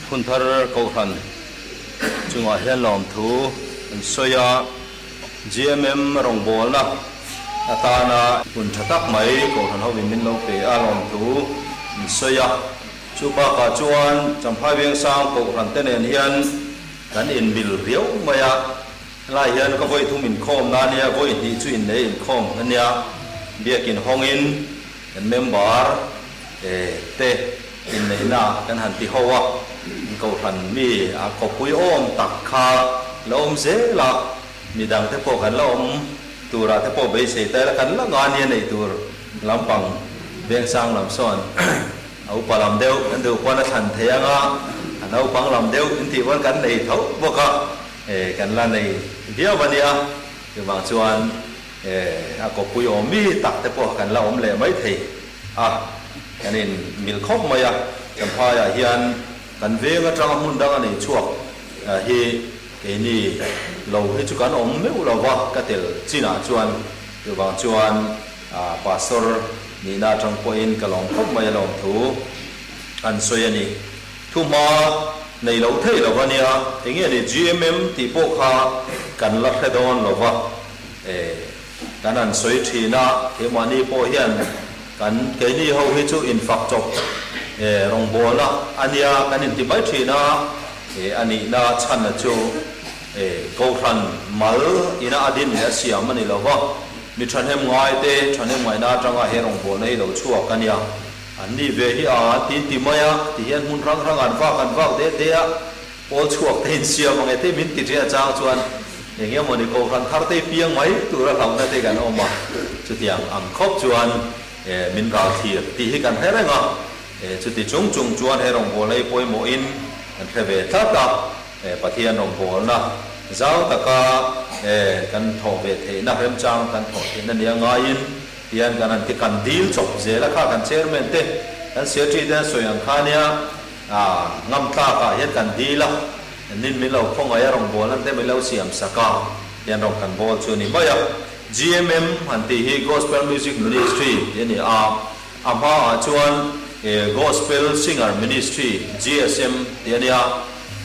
Hunthar Kohhran chungah hian lawmthu an sawi a, GMM rawngbawlna atana hun tha tak mai Kohhran hovin min lo pe a lawmthu an sawi a. Chu bakah chuan Champhai Vengsang Kohhran te nen hian kan inmil riau mai a, helai hian ka vawi thum inkhawm na ania, vawi hnih chu innei inkhawm ania, biakin hawngin kan member te inneihna kan han ti ho a, Kohhran mi a khawpui awm tak kha la awm zel a, midang te pawh kan la awm turah te pawh beisei ta ila kan la nga nia neih tur lampang vengsang lam sawn a upa lam deuh kan duh pawn a thlan thei anga a naupang lam deuh intih pawn kan nei tho bawk a, kan la nei viau a nia, chuvang chuan A kawppui awm mi tak te pawh kan la awm leh mai thei a, kan in mil khawp mai a. Champhaiah hian kan veng atanga hmun dang a nei chhuak hi keini lo hi chu kan awm meuh lo va, ka tel chinah chuan chuvang chuan Pastor nihna atang pawhin ka lawm khawp mai a lawmthu an sawi a ni. Thuhma nei lo thei lo va nia, enge ni GMM tih pawh kha kan la hre dawn lo va. E, kan han sawi thin a, keimahni pawh hian kan keini ho hi chu infak chawp e, rawngbawlna a nia kan inti mai thin a, e, a nihna chhanna chu e, Kohhran mal ina a din leh a siam a ni lo va, mi thahnem ngai te thahnem ngaihna atanga he rawngbawlna hi lo chhuak a nia. An nih ve hi a, an ti inti mai a, ti hian hmun hrang hrang an vak an vak deh deh a. Pawl chhuak te insiam ang e te min ti ṭhin a chang chuan eng nge mawni Kohhran thar te piang mai tura hlauhna te kan awm a, chutiang ang khawp chuan min ral thlir tih hi kan hre reng a, chuti chung chung chuan he rawngbawlna hi pawimawhin kan hre ve tlat a, Pathian rawngbawlna zau taka kan thawh ve theihna remchang kan thawh theihna nia ngaiin hian kan han ti kan dil chawp zel a kha kan chairman te kan secretary te an sawi ang kha nia. A ngam tlak ah hian kan dil a, nin min lo khawngaih a rawngbawlna te min lo siam sak a, hian rawn kan bawl chu a ni mai a. GMM han tih hi Gospel Music Ministry tih a ni a, a hma ah chuan Gospel Singer Ministry, GSM, tih a ni a.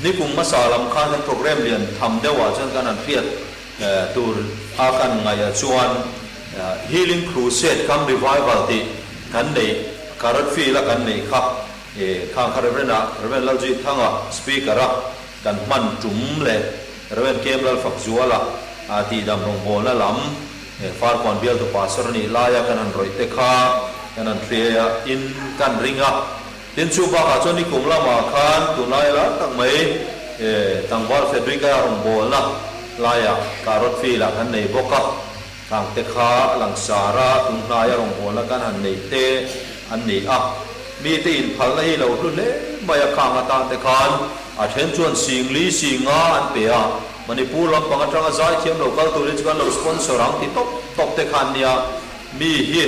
Nikum hmasa lam khan kan program lian tham deuh ah chuan kan han hriat tur a kan ngaih ah chuan Healing Crusade kam Revival tih kan neih, Carrot Field a kan neih kha. E khang kha Reverend ah Reverend Lalzuih Thanga Speaker a kan hman tum leh Reverend KM Lalfakzuala a tihdam rawngbawlna lam e Farkawn bialtu Pastor a nih laia kan han rawih te kha kan han hriai a in kan ring a. Tin chu bakah chuan nikum lamah khan tunlai lar tak mai e tlangval Frederick-a rawngbawlna laiah Carrot Field ah kan nei bawk a. Khang te kha a langsar a, tunhnaia rawngbawlna kan han neih te an ni a. Mite inphalna hi lo hlu hle mai a, khang atan te khan a then chuan singli singa an pe a, Manipur lampang atanga zaithiam lo kal turin chu kan lo sponsor ang ti tawp tawp te kha an nia. Mi hi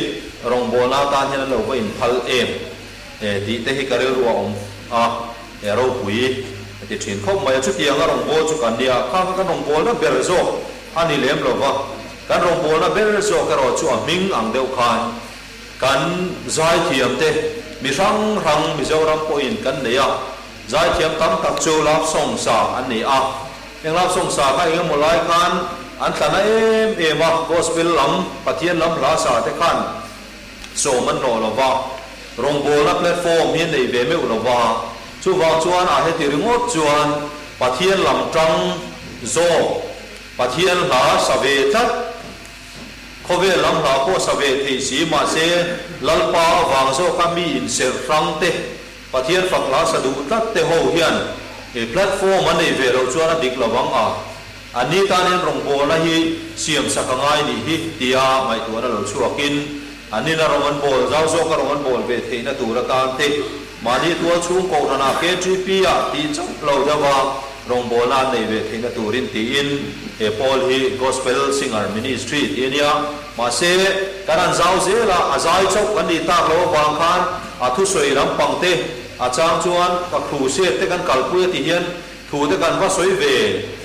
rawngbawlna atan hian an lo va inphal em e tih te hi ka rilru a awm a, e ropui a ti thin khawp mai a. Chutianga rawngbâwl chu kan nia, khang kha kan rawngbawlna ber zawk A ni lem lo va, kan rawngbawlna ber zawk erawh chu a hming ang deuh khan kan zaithiam te mi hrang hrang Mizoram pawhin kan nei a, zaithiam tam tak chu love song sa an ni a, heng love song sa kha engemaw lai khan an tla na em em a, gospel lam, Pathian lam hla sa te khan sawm an hlawh lo va, rawngbawlna platform hi an nei ve meuh lo va, chuvang chuan a heti ringawt chuan Pathian lam tang zawk Pathian hla sa ve tlat. Khawvel lam hla pawh sa ve thei si mahse Lalpa avang zawka mi inserh hrang te, Pathian fak hla sa duh tlat te ho hian he platform an nei ve loh chuan a dik lovang a, an ni tan hian rawngbawlna hi siam sak a ngai nih hi tia ngaihtuahna lo chhuakin an nina rawng an bawl zau zawka rawng an bawl ve theihna tur atan te Mahni tual chhung kohhranah KTP ah tih chauh lo deuha rawngbawlna an nei ve theihna turin tiin he pawl hi Gospel Singer Ministry tih a nia. Mahse, kan han zau zel a, a zai chauh kan nih tak loh avang khan a thusawi lampang te a chang chuan ka crusade te kan kalpui a ti hian thu te kan va sawi ve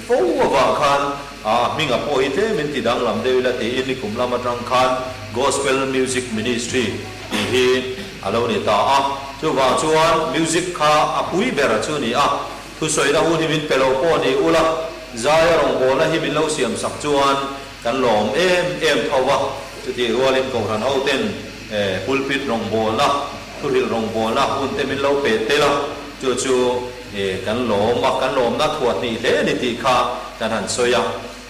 fo avang khan a hming a pawh hi tlem in ti danglam deuh ila tiin nikum lam atang khan Gospel Music Ministry tih hi a lo ni ta a. Chuvang chuan music kha a pui ber chu a ni a, thusawina hun hi min pe lo pawh ni ula, zaia rawngbawlna hi min lo siam sak chuan kan lawm em em tho va. Chutih rualin Kohhran hoten pulpit rawngbawlna, thuhrilh rawngbawlna hun te min lo pe tel a, chu chu kan lawm a, kan lawmna thuah hnih hle a ni tih kha kan han sawi a.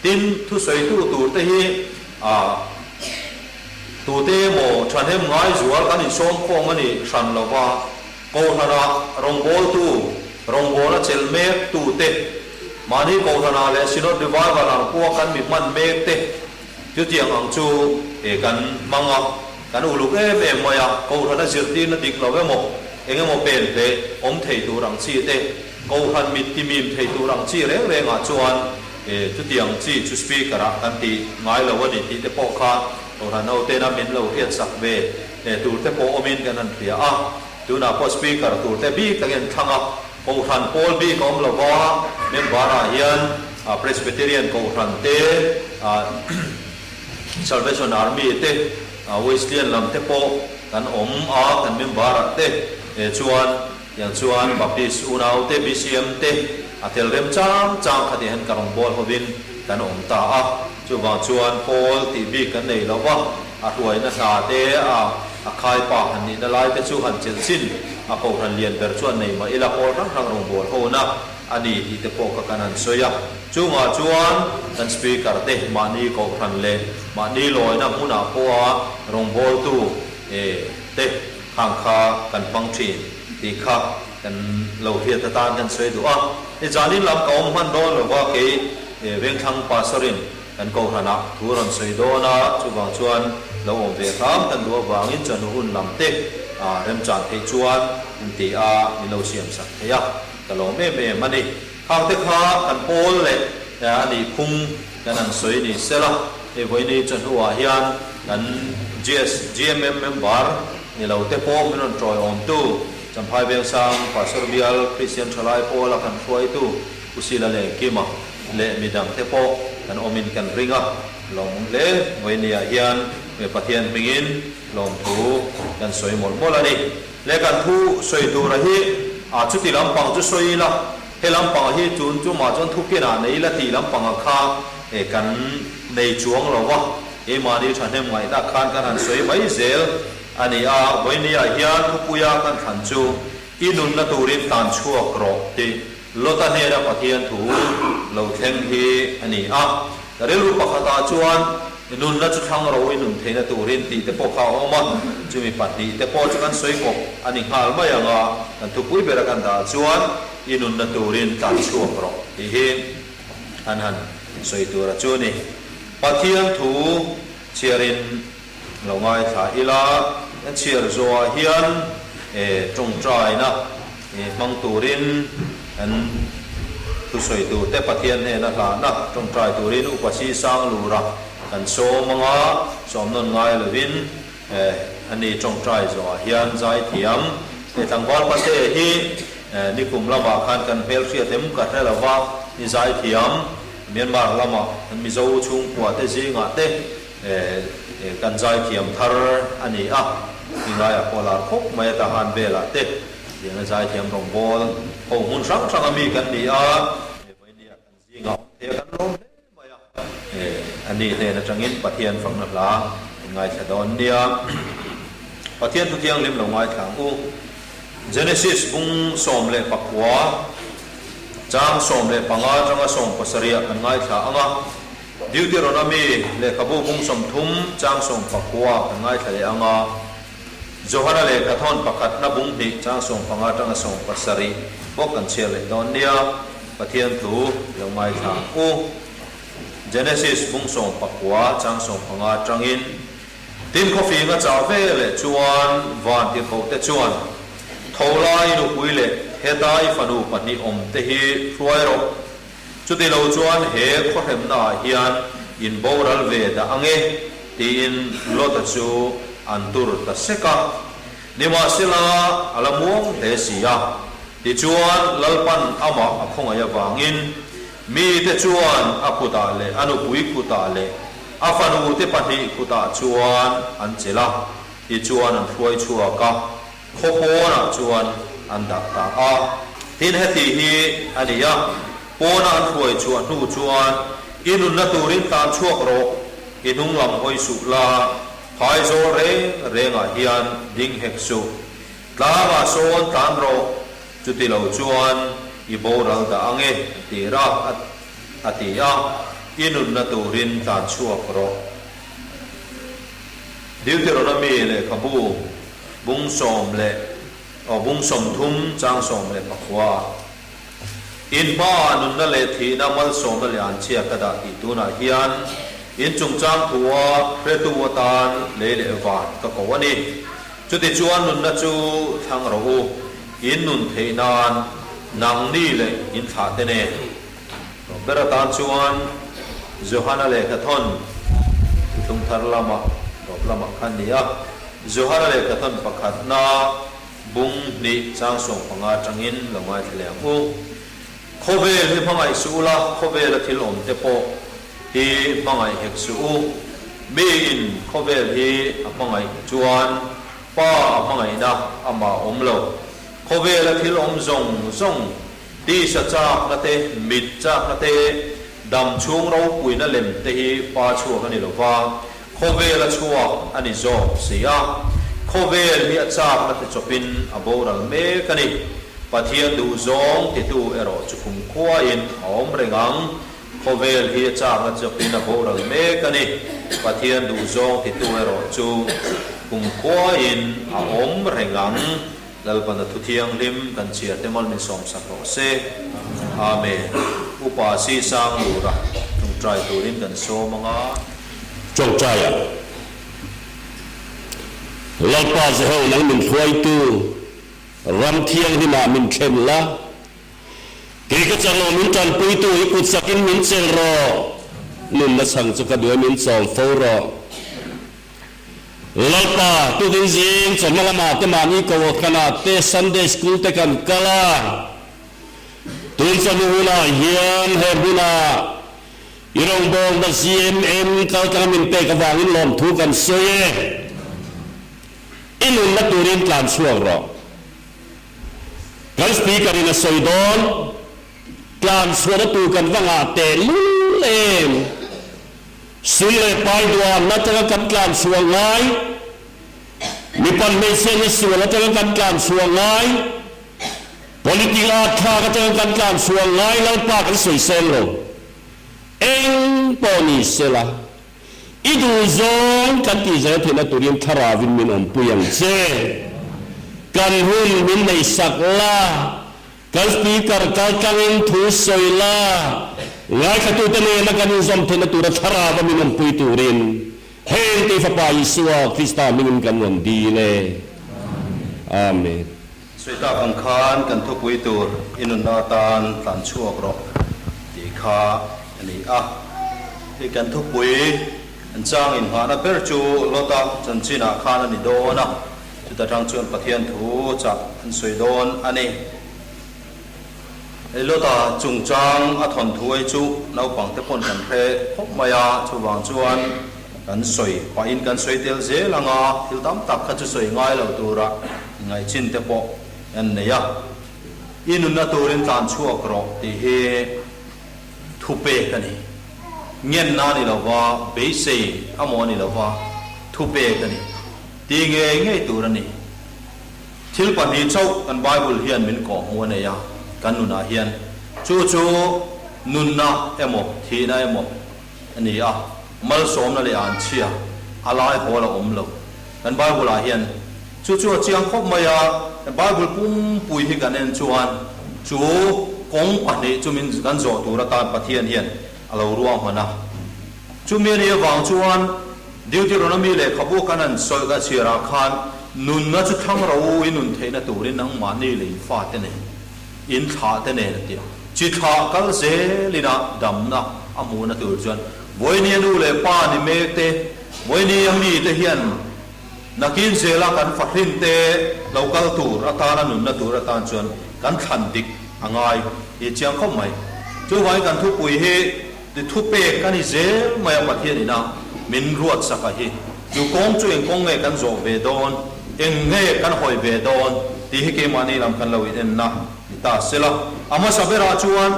Tin, thusawitu tur te hi a. Tute emaw thahnem ngai zual kan insawm khawm a nih hran lo va, Kohhranah rawngbawltu, rawngbawlna chelh mek tute, mahni Kohhranah leh Synod Revival ang pawha kan mi hman mek te chutiang ang chu kan hmang a, kan uluk em em mai a, Kohhrana zirtirna dik lo emaw, eng emaw pen hleh awm thei tur ang chi te, Kohhran mit timim thei tur ang chi reng rengah chuan Chutiang chi chu speaker ah kan ti ngai lo a ni tih te pawh kha Kohhran ho tena min lo hriat sak ve tur te pawh awmin kan han hria a. Tunah pawh speaker tur te bik takin an thlang a, Kohhran pawl bik a awm lo va, member ah hian Presbyterian Kohhran te, Salvation Army te, Wesleyan lam te pawh kan awm a, kan member ah te chuan Tiang chuan Baptist unaute BCM te a tel rem chang chang kha tihian ka rawngbâwl hovin kan awm ta a. Chuvang chuan Paul tih bik kan nei lo va, a hruaina hna te a a khaipa han nihna lai te chu han chelh chin a kohhran lian ber chuan nei mah ila Paul hrang hrang rawngbâwl hona a ni tih te pawh ka kan han sawi a. Chungah chuan kan Speaker te mahni kohhran leh mahni lawina hmunah pawha rawngbâwltu te Khang kha kan hmang thin tih kha kan lo hriat atan kan sawi duh a. Ni zanin lam ka awm hman dawn lo va, kei Vengthlang Pastor-in kan Kohhranah thu rawn sawi dawn a, chuvang chuan lo awm ve hram kan duh avangin chawhnu hun lam te remchan theih chuan in ti a, min lo siam sak thei a, ka lawm em em a ni. Khang te kha kan pawl leh a nih phung kan han sawi ni sela, hei vawiini chawhnuah hian kan GS, GMM member ni lo te pawh min rawn tawiawmtu Champhai Vengsang Pastor Bial Kristian Thalai Pawla kan hruaitu Pu Sila leh Kima leh midang te pawh kan awmin kan ring a, lawmawm hle vawiiniah hian Pathian hmingin lawmthu kan sawi mawlh mawlh a ni. Le kan thu sawi tura hi a chuti lampang chu sawi ila, he lampang hi tun tumah chuan thukinah nei ila tih lampanga kha e kan nei chuang lo va, keimahni thahnem ngaihna khan kan han sawi mai zel a ni a, vawinia hian thupuia kan thlan chu i nunna turin tan chhuak rawh tih Lota hnena Pathian thu lo thleng hi a ni a. Ka rilru pakhatah chuan nunna chu thlang ro i nun theihna turin tih te pawh kha a awm a, chumi pahnihte pawh chu kan sawi kawp a ni nghal mai ang a, kan thupui bera kan dah chuan i nunna turin tlan chhuak rawh tih hi an han sawi tura chu a ni. Pathian thu chhiarin lo ngaithla ila, kan chhiar zawhah hian tawngtaina hmang turin kan thusawi turte Pathian hnena hlahna tawngtai turin Upa Si Sanglura kan sawm anga sawm nawn ngai lovin ani tawngtai zawhah hian zaithiam tlangval pate hi nikum lamah khan kan hmelhriat em ka hre lova ni zaithiam Myanmar lama kan Mizo chhungkua te zingah te Kan zaithiam thar a ni a, tilaiah pawh lar khawp mai a Tahan velah te tianga zaithiam rawngbawl ho hmun hrang hrang a mi kan ni a, vawinia kan zingah awm thei a kan lawm hle mai a, a ni hnen atangin Pathian fakna hla in ngaithla dawn nia. Pathian thu thianghlim lo ngaithla ang u. Genesis bung 19, chang 15 atanga 70 kan ngaithla ang a. Deuteronomy lehkhabu bung 30 chang 19 kan ngaithla leh ang a, Johana lehkhathawn pakhatna bung hnih chang 15 atanga 70 bawk kan chhiar leh dawn nia, Pathian thu lo ngaithla ang u. Genesis bung 19 chang 15 atangin, Tin khawfing a chah ve leh chuan van tirhkohte chuan, Tho lai nupui leh heta i fanu pahnih awmte hi hruai rawh. Chuti lo chuan he khawhremnaah hian in boral ve dah ang e, tiin Lota chu an tur ta sek a. Nimahsela, a la muang hle si a. Tichuan, Lalpan amah a khawngaih avangin mite chuan a kutah leh a nupui kutah leh a fanute pahnih kutah chuan an chelh a, tichuan an hruai chhuak a. khaw pawnah chuan an dah ta a. Tin, heti hi a ni a, pawna an hruai chhuah hnu chuan, I nunna turin tlan chhuak rawh, i hnung lam hawi suh la, phaizawl reng rengah hian ding hek suh. Tlangah sawn tlan rawh, chuti lo chuan i boral dah ange, a ti ra a ti a, I nunna turin tlan chhuak rawh. Deuteronomy lehkhabu bung sawm leh aw bung 30 chang 14 In hmaah nunna leh thihna malsawmna leh anchhia ka dah tih tunah hian in chungchang thua hretu atan lei leh van ka ko a ni. Chutichuan nunna chu thlang rawh u, in nun theih nan nangni leh in thlah te nen. Ber atan chuan Johana lehkhathawn thuthlung thar lamah tawp lamah khan ni a, Johana lehkhathawn pakhatna bung hnih chang 15 atangin lo ngaithla leh ang u. Khawvel hi hmangaih suh ula, khawvela thil awm te pawh hi hmangaih hek suh u. Miin khawvel hi a hmangaih chuan Pa a hmangaihna amah awm lo. Khawvela thil awm zawng zawng Tisa chakna te, mit chakna te, dam chhung ropuina lem te hi pa chhuak a ni lo va, khawvel a chhuak a ni zawk si a. Khawvel hi a chakna te chawpin a boral mek a ni. Pathian duh zawng titu erawh chu kumkhuain a awm reng ang. Khawvel hi a chakna chawpin a boral mek a ni. Pathian duh zawng titu erawh chu kumkhuain a awm reng ang. Lalpana thu thianghlim kan chhiar te mal min sawmsak rawh se. Amen. Upa si sang lura tawngtai turin kan sawm anga. Tawngtaia Lalpa Jeho nang min hruaitu ram thianghlimah min thlen la, kei ka chak lo min tanpuitu i kut sakin min chelh rawh, nunna chhang chu ka duai min chawm fo rawh. Lalpa, tukin zing chawhma lamah te mahni kohhranah te Sunday School te kan kal a. Tun chawhnu hunah hian he hmunah i rawngbawlna GMM kaltlanga min pek avangin lawmthu kan sawi e. I nunna turin tlan chhuak rawh. Kan Speaker in a sawi dawn. Tlan chhuahna tur kan va ngah teh lul em? Sum leh pai duan atanga kan tlan chhuah ngai, mipa hmeichhia na sual atanga kan tlan chhuah ngai, politic at thlak atanga kan tlan chhuah ngai Lalpa kan sawisel lo. Eng pawh ni sela, i duh zawng kan tih zel theihna turin Thlarauin min awmpui ang che. Kan hun min neihsak la. Kan Speaker kal tlangin thu sawi la, ngaithlatute nena kan inzawm theihna tura thlarau a min awmpui turin heng tei Fapa Isua Krista hmingin kan rawn dil e. Amen. Sawi tak ang khan kan thupui tur i nunna atan tlan chhuak rawh tih kha a ni a. Hei kan thupui an chang inngahna ber chu Lota chanchinah khan a ni dawn a. Chuta tang chuan Pathian thu chah an sawi dawn a ni. Lota chungchang a thawn thuai chu naupang te pawn kan hre khawp mai a, chuvang chuan kan sawi pahin kan sawi tel zel ang a, thil tam tak kha chu sawi ngai lo tura ngaihchin te pawh an nei a. I nunna turin tlan chhuak rawh tih hi thu pek a ni. Ngenna a ni lova, beisei a maw a ni lova, thu pek a ni. Ti ngei ngei tur a ni. Thil pahnih chauh kan Bible hian min kawhhmuh a nei a, kan nunah hian. Chu chu nunna emaw thihna emaw a ni a, malsawmna leh anchhia a lai hawl a awm lo. Kan Bible ah hian chu chu a chiang khawp mai a, Bible pumpui hi kan en chuan chu kawng pahnih chu min kan zawh tur atan Pathian hian a lo ruahman a. Chumi a nih avang chuan Deuteronomy lehkhabu kan han sawi ka chhiarah khan nunna chu thlang ro u i nun theihna turin nangmahni leh in fate nen, in thlahte nen a ti a. Chi thlah kal zelina damna a hmuhna tur chuan vawinia nu leh pa ni mek te, vawinia mite hian nakin zela kan fahrin te lo kal tur atana nunna tur atan chuan kan thlan dik a ngai tih chiang khawp mai. Chuvangin kan thupui hi. Ti thupek a ni zel mai a Pathian ina min ruatsak a hi. Chu kawng chu eng kawng nge kan zawh ve dawn? Eng nge kan hawi ve dawn tih hi keimahni lam kan lo inenna ni ta sela, a hmasa berah chuan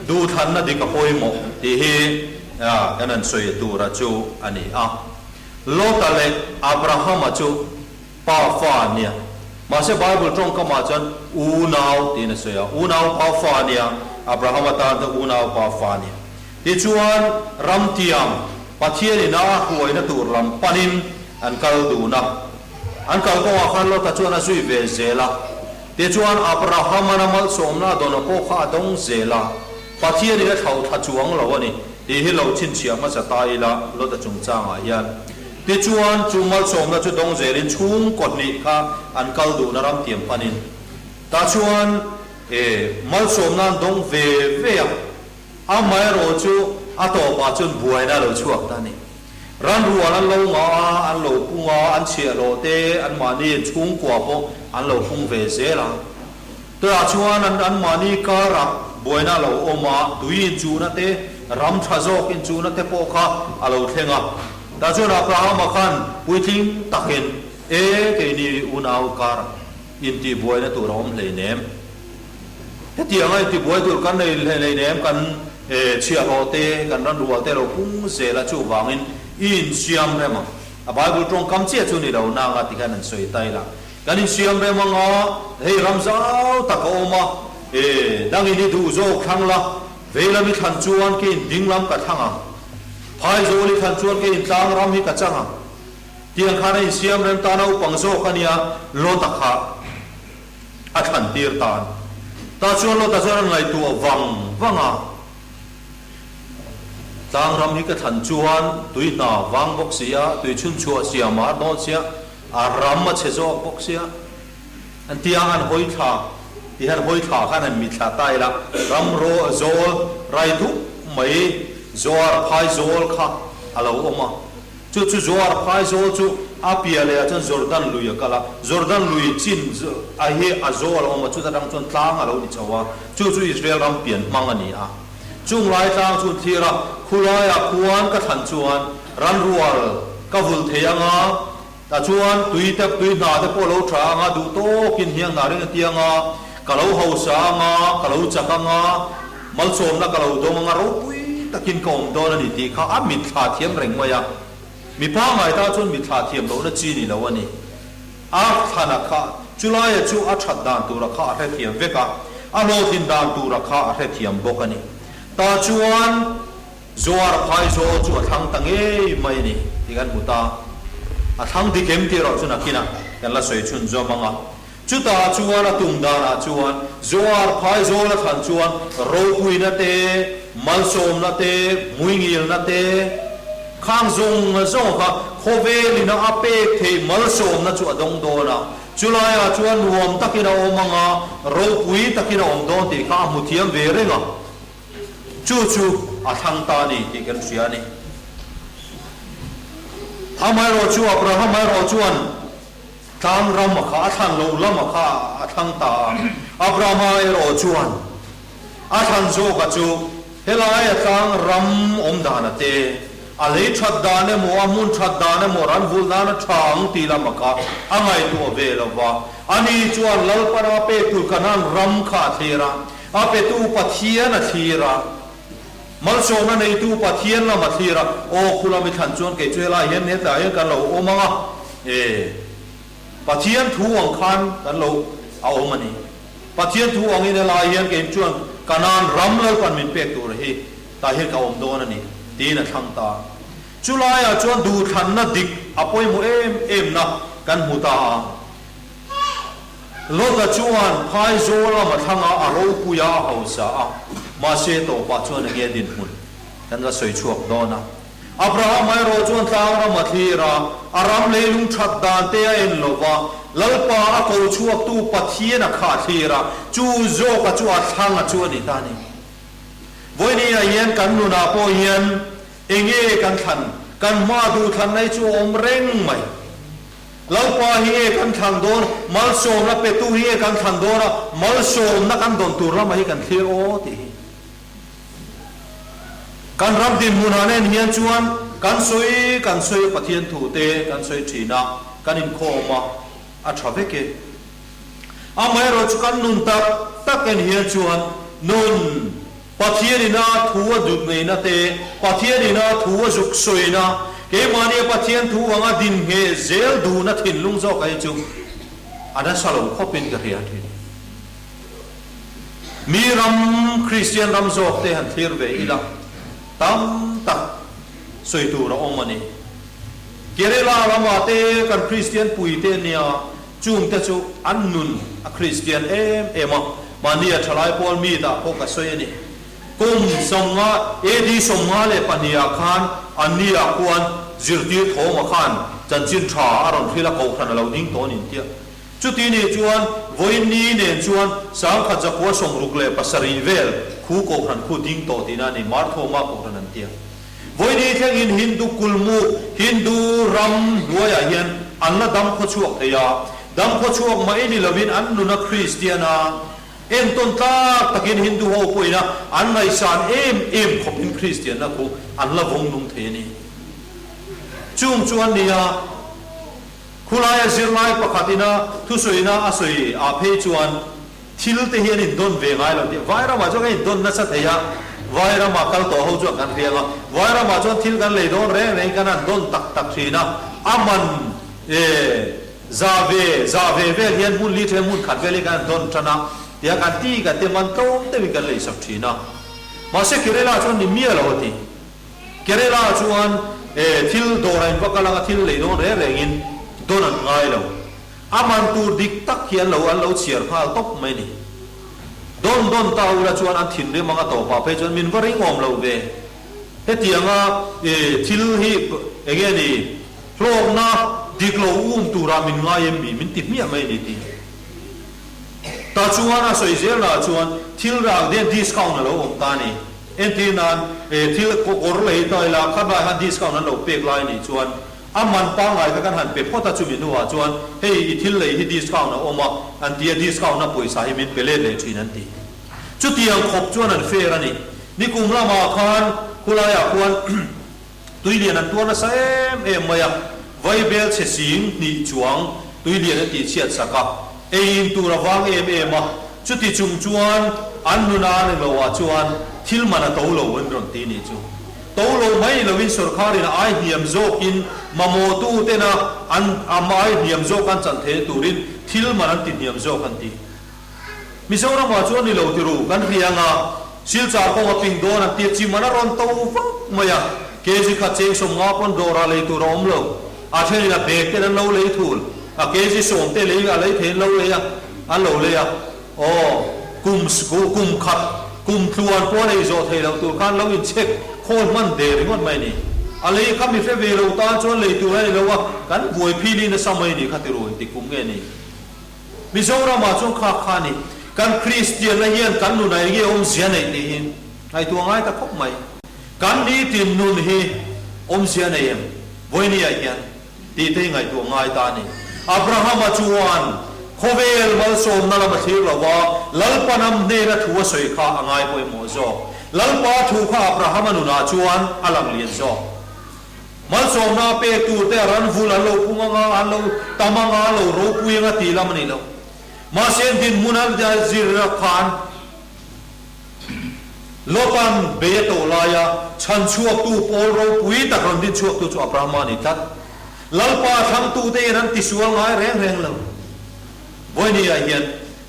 duhthlanna dik a pawimawh tih hi kan han sawi tura chu a ni a. Lota leh Abrahama chu pa fa an nia. Mahse Bible tawngkamah chuan unau tiin a sawi a, unau pa fa a nia, Abrahama tan te unau pa fa a nia. Tichuan ramtiang Pathian ina a hruaina tur lam panin an kal dun a. An kal kawngah khan Lota chuan a zui ve zel a. Tichuan Abrahama'n a malsawmna a dawn a pawh kha a dawng zel a. Pathian in a thlauh thla chuang lo a ni tih hi lo chhinchhiah hmasa ta ila Lota chungchangah hian. Tichuan chu malsawmna chu dawng zelin chhungkaw hnih kha an kal dun a ramtiang panin. Tah chuan e malsawmna an dawng ve ve a. Amaherawh chu a tawpah chuan buaina a lo chhuak ta a ni. Ran rual an lo ngah a, an lo pung a, an chhiahhlawh te, anmahni chhungkua pawh an lo pung ve zel a. Tunah chuan an anmahni karah buaina a lo awm a, tui inchuhna te, ram tha zawk inchuhna te pawh kha a lo thleng a. Tah chuan Abrahama khan puitling takin, E, keini unau karah intihbuaina tur a awm hleinem. Hetianga intibuai tur kan nei hlei nem kan chhiahhlawh te, kan ran rual te lo pung zel a, chuvangin i insiam rem ang. A Bible tawngkam chiah chu ni lo nanga ti khan an sawi ta ila. Kan insiam rem ang a, hei ram zau tak a awm a, dangin i duh zawk thlang la, vei lam i thlan chuan keiin ding lam ka thlang ang, phaizawl i thlan chuan keiin tlang ram hi ka chang ang. Tiang khan a insiam rem ta naupang zawk a nia, Lota kha. A thlan tir tan. Tah chuan Lota chuan a ngaihtuah vang vang a, Tlang ram hi ka thlan chuan tui hna vang bawk si a, tui chhun chhuah siam a dawn sia, a ram a chhe zawk bawk sia. An tia an hawi thla ti hian hawi thla khan an mitthla ta ila, ram ro zawl rai dup mai Zoar phai zawl kha a lo awm a. Chu chu Zoar phaizawl chu a piah leh ah chuan Jordan lui a kal a, Jordan lui chin a hi a zawl a awm a, chuta tang chuan tlang a lo ni chho a, chu chu Israel ram pian hmang a ni a. Chung lai tlang chu thlir a, khulai ah khuan ka thlan chuan ranrual ka vulh thei ang a, tah chuan tui te tui hna te pawh a lo tha ang a, duh tawkin hiang hna ring a tiang a, ka lo hausa ang a, ka lo chak ang a, Malsawmna ka lo dawng anga ropui takin ka awm dawn a ni tih kha a mitthla thiam reng mai a. Mi pangngai ta chuan mitthla thiam lohna chi ni lo a ni. A thlana kha chulaia chu a that dan tura kha a hrethiam vek a, a hlawhtlin dan tura kha a hrethiam bawk a ni. Tah chuan Zoar phaizawl chu a thlang ta ngei mai a ni tih kan hmu ta. A thlang dik em tih erawh chu nakinah kan la sawi chhunzawm ang a. Chutah chuan a tum danah chuan Zoar phaizawl a thlan chuan ropuina te, malsawmna te, hmuingilna te, khang zawng zawng kha khawvelin a pek theih malsawmna chu a dawng dawn a. Chulaiah chuan nuam takin a awm ang a, ropui takin a awm dawn tih kha a hmu thiam ve reng a. Chu chu a thlang ta a ni tih kan hria a ni. Amaherawhchu Abraham erawh chuan. Tlang ram a kha a thlan lo lam a kha a thlang ta a. Abrahama erawh chuan a thlan zawk a chu helai a tlang ram awm dan a te, a lei that dan emaw, a hmun that dan emaw, ran vulh nan a tha ang tih lam a kha a ngaihtuah ve lo va. Ani chuan Lalpana a pek tur Kanaan ram kha a thlir a, a petu Pathian a thlir a. Malsawmna neitu Pathian lam a thlir a, Aw khu lam i thlan chuan kei chu helai hian hetah hian kan lo awm ang a, e, Pathian thu ang khan kan lo a awm a ni. Pathian thu angin helai hian kei chuan Kanaan ram Lalpan min pek tur hi tah hian ka awm dawn a ni, tiin a thlang ta a. Chulaiah chuan duhthlanna dik a pawimawh em emna kan hmu ta a. Lota chuan phaizawl lam a thlang a, a ropui a, a hausa a, mahse tawpah chuan enge dinhmun kan la sawi chhuak dawn a. Abraham erawh chuan tlang ram a thlir a, a ram leilung that dan te a en lo va, Lalpa a ko chhuaktu Pathian a kha a thlir a, chu zawka chu a thlang a chu a ni ta a ni. Vawinia hian kan nunah pawh hian enge kan thlan, kan hma duhthlanna hi chu a awm reng mai. Lalpa hi nge kan thlan dawn, malsawmna petu hi nge kan thlan dawn a, malsawmna kan dawn tur lamah hi kan thlir aw tih hi. Kan ram dinhmun han en hian chuan kan sawi kan sawi a Pathian thu te kan sawi thin a, kan inkhawm a. a tha vek e. Amaherawh chu kan nun tak tak en hian chuan nun Pathian ina thu a dut ngeina te, Pathian ina thu a zuk sawina, keimahnia Pathian thu anga din ngheh zel duhna thinlung zawk hi chu a nasa lo khawpin ka hria thin. Mi ram, Kristian ram zawk te han thlir ve ila tam tak sawi tur a awm a ni. Kerala ramah te kan Kristian pui te nia Chungte chu an nun a Kristian em em a, mahni a thalai pawl mi dah pawh ka sawi a ni. Kum 50, AD 52 ah khan anni ah khuan zirtir thawma khan chanchin tha a rawn hrilh a, kohhran a lo ding tawh a ni tia. Chuti nih chuan vawiin ni nen chuan 1967 vel khu kohhran khu ding tawh tihna a ni, Marthawma kohhran an tia. Vawini thlengin Hindu kulmuk, Hindu ram hnuaiah hian an la dam khawchhuak thei a. Dam khawchhuak mai ni lovin an nuna Kristian a entawn tlak takin Hindu ho pawhin a an ngaihsan em em khawpin Kristianna khu an la vawng nung thei a ni. Chung chu an ni a, khulaia zirlai pakhatin a thusawina a sawi ah phei chuan, Thil te hi an indawn ve ngai lo tih Vairamah chuan kan indawn nasa thei a, Vairamah kal tawh ho chuan kan hriang a, Vairamah chuan thil kan lei dawn reng rengin kan han dawn tak tak thin a, a man e za ve za ve vel hian hmun li then hmun khat vel hi kan han dawn tan a, tia kan ti kan ti man tlawm deuhin kan lei sak thin a. Mahse Kerala chuan ni miah lo a ti. Kerala chuan e thil dawr a inva kal anga thil lei dawn reng rengin dawn an ngai lo. A man tur dik tak hi an lo an lo chhiar nghal tawp mai ni. Dawn dawn ta ula chuan an thinrim anga tawpah phei chuan min va ringawm lo ve. Hetianga thil hi enge ni hlawkna dik lo um turah min ngai em mi min ti hmiah mai ni tih. Ta chuan a sawi zelnaah chuan thil rak den discount a lo awm ta ni. Entir nan thil kawr lei ta ila khatlai han discount an lo pek lai nih chuan A man pangngai kha kan han pe phawt a, chumi hnuah chuan hei i thil lei hi discount a awm a, an ti a, discount na pawisa hi min pe let leh thin an ti. Chutiang khawp chuan an fair a ni. Nikum lamah khan khulaiah khuan tuilian an tuar nasa em em mai a, vaibel chhe sing hnih chuang tuilian an tihchhiat sak a, ei in tur a vang em em a, chuti chung chuan an nuna an engloah chuan thil man a to lo an rawn ti nih chu. To lo mai loin sorkharin a ai hniam zawkin mamawhtu tena an am ai hniam zawk an chan theih turin thil man an ti hniam zawk an ti. Mizoramah chuan ni lo ti ru kan hria anga Silchar kawng a ping dawn an tia chi man a rawn to vak mai a, kg khat cheng 50 pawn dawrah lei tur a awm lo. A thenin a bag ten an lo lei thul a, kg 10 te lei a lei thei an lo lei a, an lo lei a. Aw, kum kum khat, kum tluan pawh a nei zawh thei loh tur khan lo inchhek khawl hman der ringawt mai a ni. A lei kha mi hre ve lo tan chuan lei tur a ni lo a, kan buai phili nasa mai a ni kha ti ru inti kum nge ni. Mizoramah chuan kha kha a ni. Kan Kristianna hian kan nunah eng nge awmzia neih tih hi ngaihtuah ngai ta khawp mai. Kan nitin nun hi awmzia nei em? Vawinia hian. Tih te hi ngaihtuah ngai ta a ni. Abrahama chuan khawvel malsawmna lam a thlir lo va, Lalpa nam hnena thu a sawi kha a ngai pawimawh zawk. Lalpa thu kha Abrahama nunah chuan a lang lian zawk. Malsawmna a pek tur te a ran vul an lo pung anga, an lo tam anga, an lo ropui anga tih lam a ni lo. Mahse dinhmun a zir khan Lotan bei a tawh laia chhanchhuaktu pawl ropui tak rawn dinchhuaktu chu Abrahama a ni tlat. Lalpa thlangtute hian an tisual ngai reng reng lo. Vawinia hian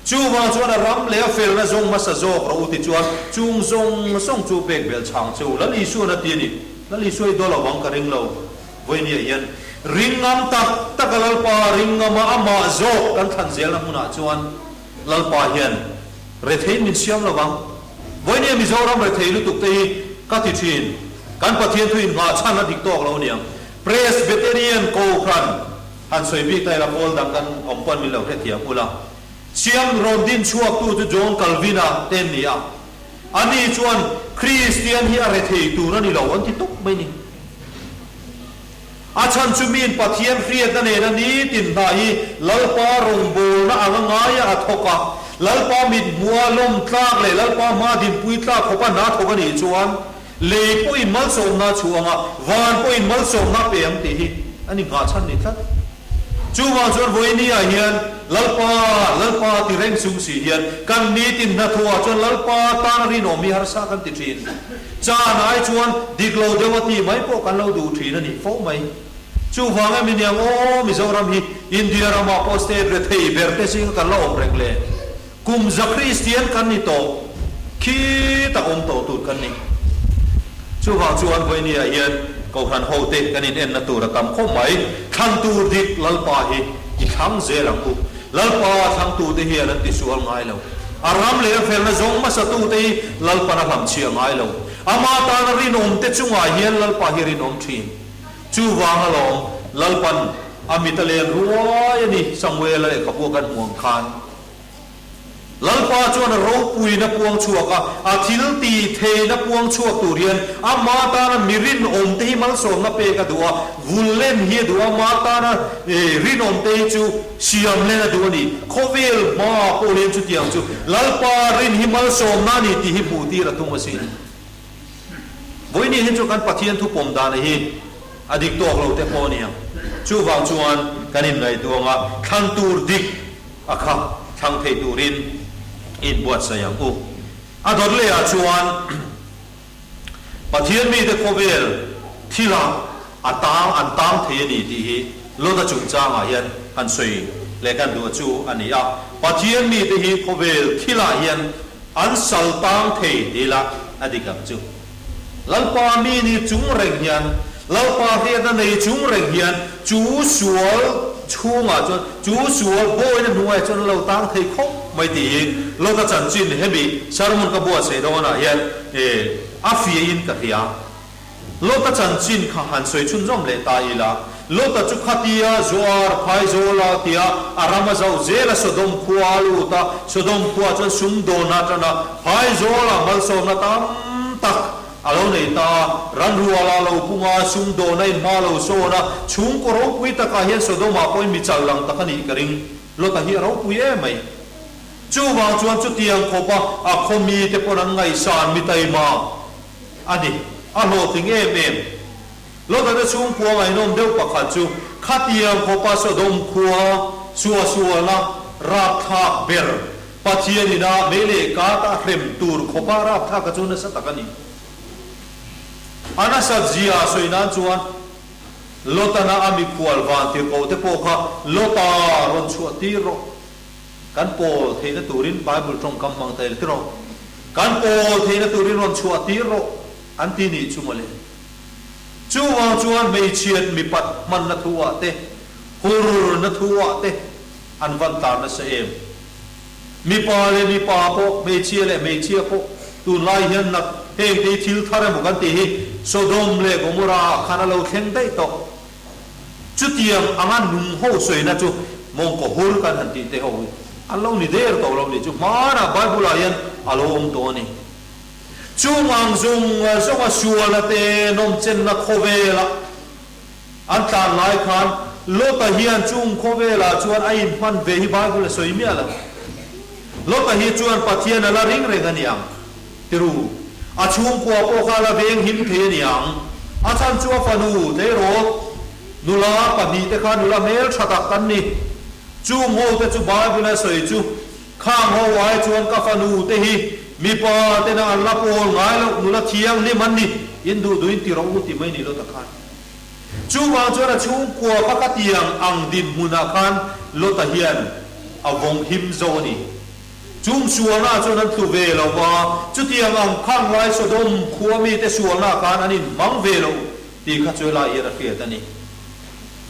chuvang chuan a ram leh a felna zawng hmasa zawk rawh u ti chuan chung zawng zawng chu pek bel chhang che u. Lal Isuan a ti a ni. Lal Isua i dawl avang ka ring lo. Vawinia hian ring ngam tak taka Lalpa ring ngama amah zawk kan thlan zelna hmunah chuan Lalpa hian retheiin min siam lo vang. Vawinia Mizoram rethei lutuk te hi ka ti thin. Kan Pathian thu in nghah chhan a dik tawk lo niang. Presbyterian Kohhran han sawi bik ta ila pawl dang kan awm pawn min lo hrethiam ula. Siam rawn din chhuak tu chu John Calvin-a te an ni a. Ani chuan Kristian hi a rethei tur a ni lo an ti tawp mai ni. A chhan chu miin Pathian hriatna nena nitin hna hi Lalpa rawngbawlna anga ngaia a thawk a, Lalpa mit hmuha lawm tlak leh Lalpa hma dinpui tlak khawpa hna thawk a nih chuan lei pawhin malsawmna a chhuah anga van pawhin malsawmna a pe ang tih hi a ni nghah chhan ni tlat. Chuvang chuan vawinia hian Lalpa, Lalpa ti reng chung si hian kan nitin hnathawhah chuan Lalpa tana rinawm hi harsa kan ti thin. Chan ai chuan dik lo deuh a tih mai pawh kan lo duh thin a ni fo mai. Chuvang em iniang aw Mizoram hi India ramah pawh state rethei ber te zinga kan la awm reng le. Kum za Kristian kan ni tawh khi tak awm tawh tur kan ni. Chuvang chuan vawinia hian Kohhran hote kan inenna tur a tam khawp mai. Thlan tur dik Lalpa hi i thlang zel ang u. Lalpa thlangtute hian an tisual ngai lo. A ram leh a felna zawng hmasatute hi Lalpan a hlamchhiah ngai lo. Ama tana rinawmte chungah hian Lalpa hi rinawm thin. Chuvang alawm Lalpan a mit a len ruai a ni, Samuela lehkhabu a kan hmuh ang khan. Lalpa chuan a ropuina puang chhuak a, a thil tih theihna puang chhuak tur hian ama tana mi rinawmte hi malsawmna pek a duh a, vul len hi a duh a, ama tana rinawmte hi chu siam len a duh a ni. Khawvel hmaah pawh hian chutiang chu Lalpa rin hi malsawmna a ni tih hi hmuh tir a tum asin. Vawiin hi chu kan Pathian thu pawm dana hi a dik tawk lo te pawh a ni ang. Chuvang chuan kan inngaihtuang a, thlan tur dik a kha thlang thei turin inbuatsaih ang u. A dawt lehah chuan Pathian mite khawvel thilah a tang an tang thei a ni tih hi Lota chungchangah hian han sawi leh kan duh chu a ni a. Pathian mite hi khawvel thilah hian an sal tang thei ti ila a dik ang chu. Lalpa mi ni chung reng hian, Lalpa hriatna nei chung reng hian chu sual chhungah chuan, chu sual bawina hnuaiah chuan an lo tang thei khawp mai tih hi Lota chanchin hemi sermon ka buatsaih dawnah hian a fiahin ka hria. Lota chanchin kha han sawi chhunzawm leh ta ila, Lota chu khatia Zoar phaizawla tia a ram a zauh zel a Sodom khua a lut a, Sodom khua chuan sumdawn a tan a, phaizawla malsawmna tam tak a lo nei ta a, ranruala a lo pung a, sumdawn a inhma lo sawn a, chhungkaw ropui takah hian Sodomah pawhin mi chal lang tak a nih ka ring. Lota hi a ropui em mai. Chuvang chuan chutiang khawpa a khaw mite pawn an ngaihsan mi taima A ni, a hlawhtling em em. Lotana chhungkhua ngaihnawm deuh pakhat chu khatiang khawpa Sodom khua suahsualna rapthlak ber Pathian ina mei leh kat a hrem tur khawpa rapthlak a chu nasa tak a ni. A nasat zia sawi nan chuan Lotana a mikhual vantirhkoh te pawh kha Lota rawn chhuah tir rawh. Kan pawl theihna turin Bible tawngkam hmang ta ila tiraw? Kan pawl theihna turin rawn chhuah tir rawh an ti nih chu mawle. Chuvang chuan hmeichhiat mipat hmanna thu ah te, hurna thu ah te an van tar nasa em. Mipa leh mipa pawh, hmeichhia leh hmeichhia pawh tunlai hian nat heng te hi thil thar emaw kan tih hi Sodom leh Gomorrah ah khan a lo thleng daih tawh. Chutiang anga nung ho sawina chu mawngkaw hur kan han tih te ho hi an lo ni der tawh lo ni chu hmanah Bible ah hian a lo awm tawh a ni. Chung ang zawng zawnga sualna te nawmchenna khawvelah an tlan lai khan Lota hian chung khawvelah chuan a inhman ve hi Bible a sawi miah lo. Lota hi chuan Pathian a la ring reng a ni ang. Tiru, a chhungkua pawh kha a la veng him thei a ni ang. A chhan chu a fanu tleirawl nula pahnihte kha nula hmeltha tak an ni. Chung ho te chu Bible a sawi chu, Khang ho ai chuan ka fanu te hi mipa tena an la pawl ngai loh nula thianghlim an ni, in duh duhin ti rawh u ti mai ni Lota khan. Chuvang chuan a chhungkua kha ka tiang ang dinhmunah khan Lota hian a vawng him zo a ni. Chung sualnaah chuan an tlu ve lo va, chutiang ang khang lai Sodom khua mite sualnaah khan an inhmang ve lo tih kha chu helai hian a hriat a ni.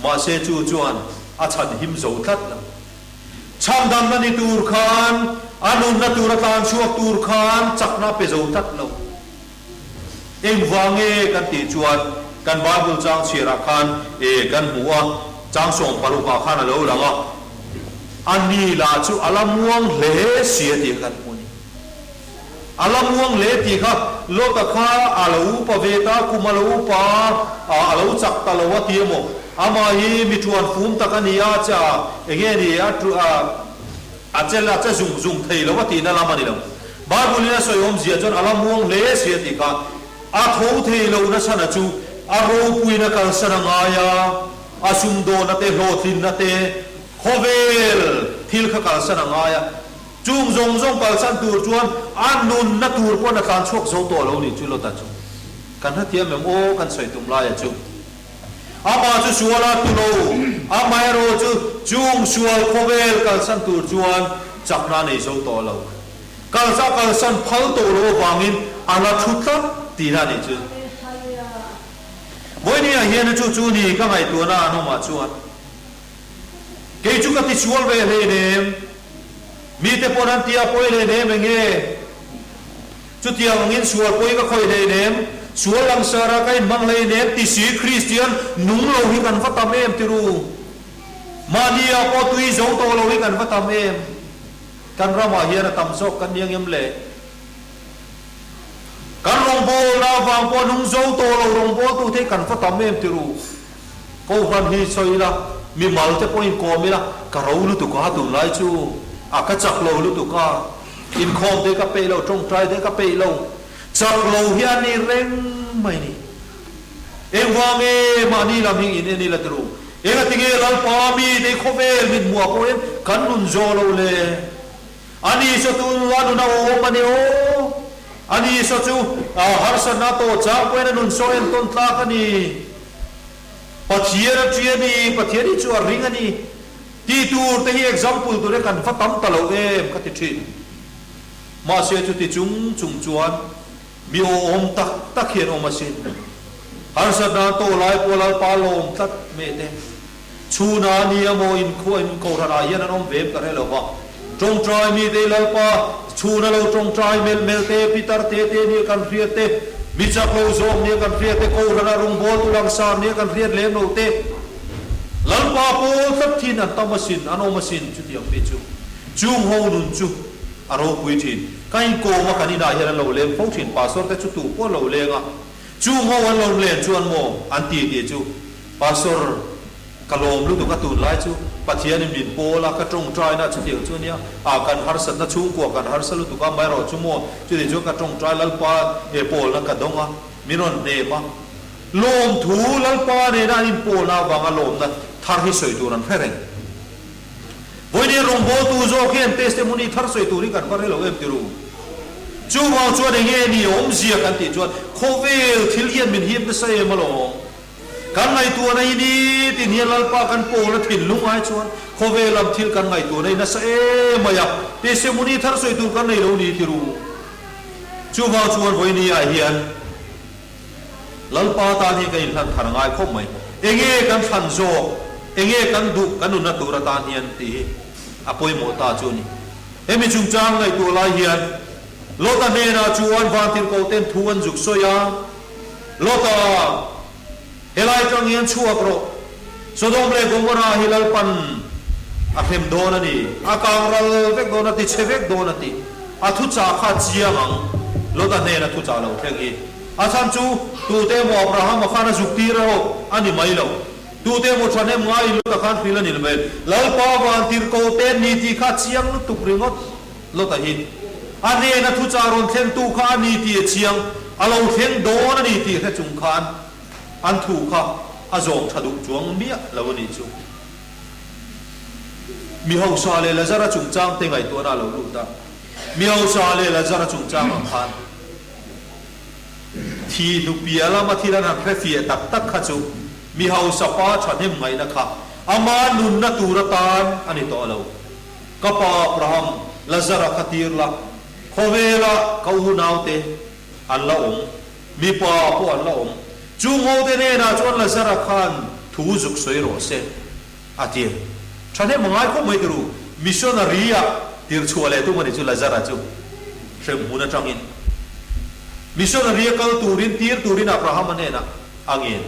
Mahse chu chuan a chhan him zo tlat lo. Chhandamna ni tur khan, a nunna tura tlan chhuak tur khan chakna a pe zo tlat lo. Engvang nge kan tih chuan kan Bible chang chhiarah khan e kan hmu a, chang 60 ah khan a lo lang a, a ni lah chu a la muang hle si a tih kha kan hmu a ni. A la muang hle tih kha Lota kha a lo upa ve ta, kum a lo upa a, a lo chak ta lo a ti emaw, amah hi mi thuan fum tak a ni a, cha enge ni a a che a che zung zung thei lo a tihna lam a ni lo. Bible-in a sawi awmzia chuan a la muang hle si a tih kha a tho thei lo nachhana chu a ropuina kalsan a ngai a. A sumdawnna te, hlawhtlinna te, khawvel thil kha kalsan a ngai a. Chung zawng zawng kalsan tur chuan a nunna tur pawn a tlan chhuak zo tawh lo ni chu Lota chu. Kan hrethiam em aw kan sawi tum laia chu. Amah chu sual a tu lo, amaherawh chu chung sual khawvel kalsan tur chuan chakna a nei zo tawh lo. Kalsa kalsan phal tawh lo avangin a la thu tlat tihna a nih chu. Vawinia hian chu chu ni ka ngaihtuahna an awmah chuan kei chu ka tisual ve hleinem, mite pawn an tia pawi hleinem enge? Chutiang angin sual pawi ka khawih hleinem, sual langsara ka inhmang hleinem ti si Kristian nung lo hi kan va tam em tiru? Mahnia pawh tui zo tawh lo hi kan va tam em? Kan ramah hian a tam zawk kan ni angem le? Kan rawngbawlna avang pawh nung zo tawh lo rawngbawltute hi kan va tam em tiru? Kohhran hi sawi ila, mimal te pawhin kawm ila, ka ro lutuk a tunlai chu a ka chak lo lutuk a, inkhawm te ka peih lo, tawngtai te ka peih lo, chak lo hi a ni reng mai ni. Engvang nge mahni lam hi in en ila tiru? Engatinge Lalpa mi te khawvel mit hmuh ah pawhin kan nun zawh lo le? A ni saw tu a nun a awm a ni aw. A ni saw chu harsatna tawh chang pawhin a nun saw entawn tlak a ni. Pathian a ṭi a ni, Pathian hi chu a ring a ni tih tur te hi example tur hi kan va tam ta lo em ka ti ṭhin. Mahse chuti chung chung chuan mi awhawm tak tak hian awm asin. Harsatna tawh lai pawh Lalpa lawm tlat meh te. Chhuna nia maw in khua in kohhran ah hian an awm ve em ka hre lo va. Tawngtai mi te Lalpa chhuna lo tawngtai melh melh te, pitar te te nia kan hriat te, mi chak lo zawk nia kan hriat te, kohhran ah rawngbawltu langsar nia kan hriat lem lo te, Lalpa pawl tlat thin an tam asin, an awm asin chutiang mi chu. Chung ho nun chu a ropui thin. Ka inkawm a kan inah hian an lo leng fo thin, pastor te chu tu pawh an lo leng a. Chung ho an lo len chuan maw an ti tih chu Pastor ka lawm lutuk a tunlai chu Pathianin min pawl a ka tawngtaina chutiang chu ania ah kan harsatna chhungkua kan harsa lutuk a amaherawh chu maw chutih chuan ka tawngtai Lalpa e pawlna ka dawng a min rawn hnem a lawmthu Lalpa nena an inpawlna avanga lawmna thar hi sawi tur an hre reng. Vawiin rawngbawltu zawk hian testimony thar sawi tur hi kan va hre lo em tiru? Chuvang chuan eng nge ni awmzia kan tih chuan khawvel thil hian min hip nasa em alawm. Kan ngaihtuahna hi nitin hian Lalpa kan pawlna thinlung ai chuan khawvel lam thil kan ngaihtuahna hi nasa em mai a, testimony thar sawi tur kan nei lo ni tiru? Chuvang chuan vawiin ah hian Lalpa tan hi ka inhlan thar ngai khawp mai. Enge kan thlan zawk, enge kan duh kan nunna tur atan hian tih hi a pawimawh ta chu a ni. Hemi chungchang ngaihtuah lai hian Lota hnenah chuan vantirhkoh ten thu an zuk sawi a, Lota, helai tang hian chhuak rawh, Sodom leh Gomorrah hi Lalpan a hrem dawn a ni, a kang ral vek dawn a, tichhe vek dawn a ti. A thuchah kha chiang ang, Lota hnena thuchah lo thleng hi. A chhan chu, tute emaw Abrahama khan a zuk tir erawh a ni mai lo. Tute emaw thahnem ngaiin Lota khan hril a ni mai. Lalpa vantirhkoh te ni tih kha chiang lutuk ringawt Lota hi. A hnena thuchah rawn thlengtu kha a ni tih a chiang, a lo thleng dawn a ni tih hre chung khan an thu kha a zawm tha duh chuang miah lo a nih chu. Mi hausa leh Lazara chungchang te ngaihtuahna a lo lut a. Mi hausa leh Lazara chungchang ang khan thi hnupia lama thil an han hrefiah tak tak kha chu mi hausa pa thahnem ngaihna kha ama nunna tur atan a ni tawh lo. Ka pa Abraham, Lazara kha tir la, khawvela ka unaute an la awm. Mipa pawh an la awm. Chu ngote hnenah chuan Lazara khan thu zuk sawi rawh se, a ti. Thahnem a ngai khawp mai tiru, missionary-ah tirchhuah leh tum a ni chu Lazara chu hremhmun atangin. Missionary-a kal turin tir turin Abrahama hnenah a ngen.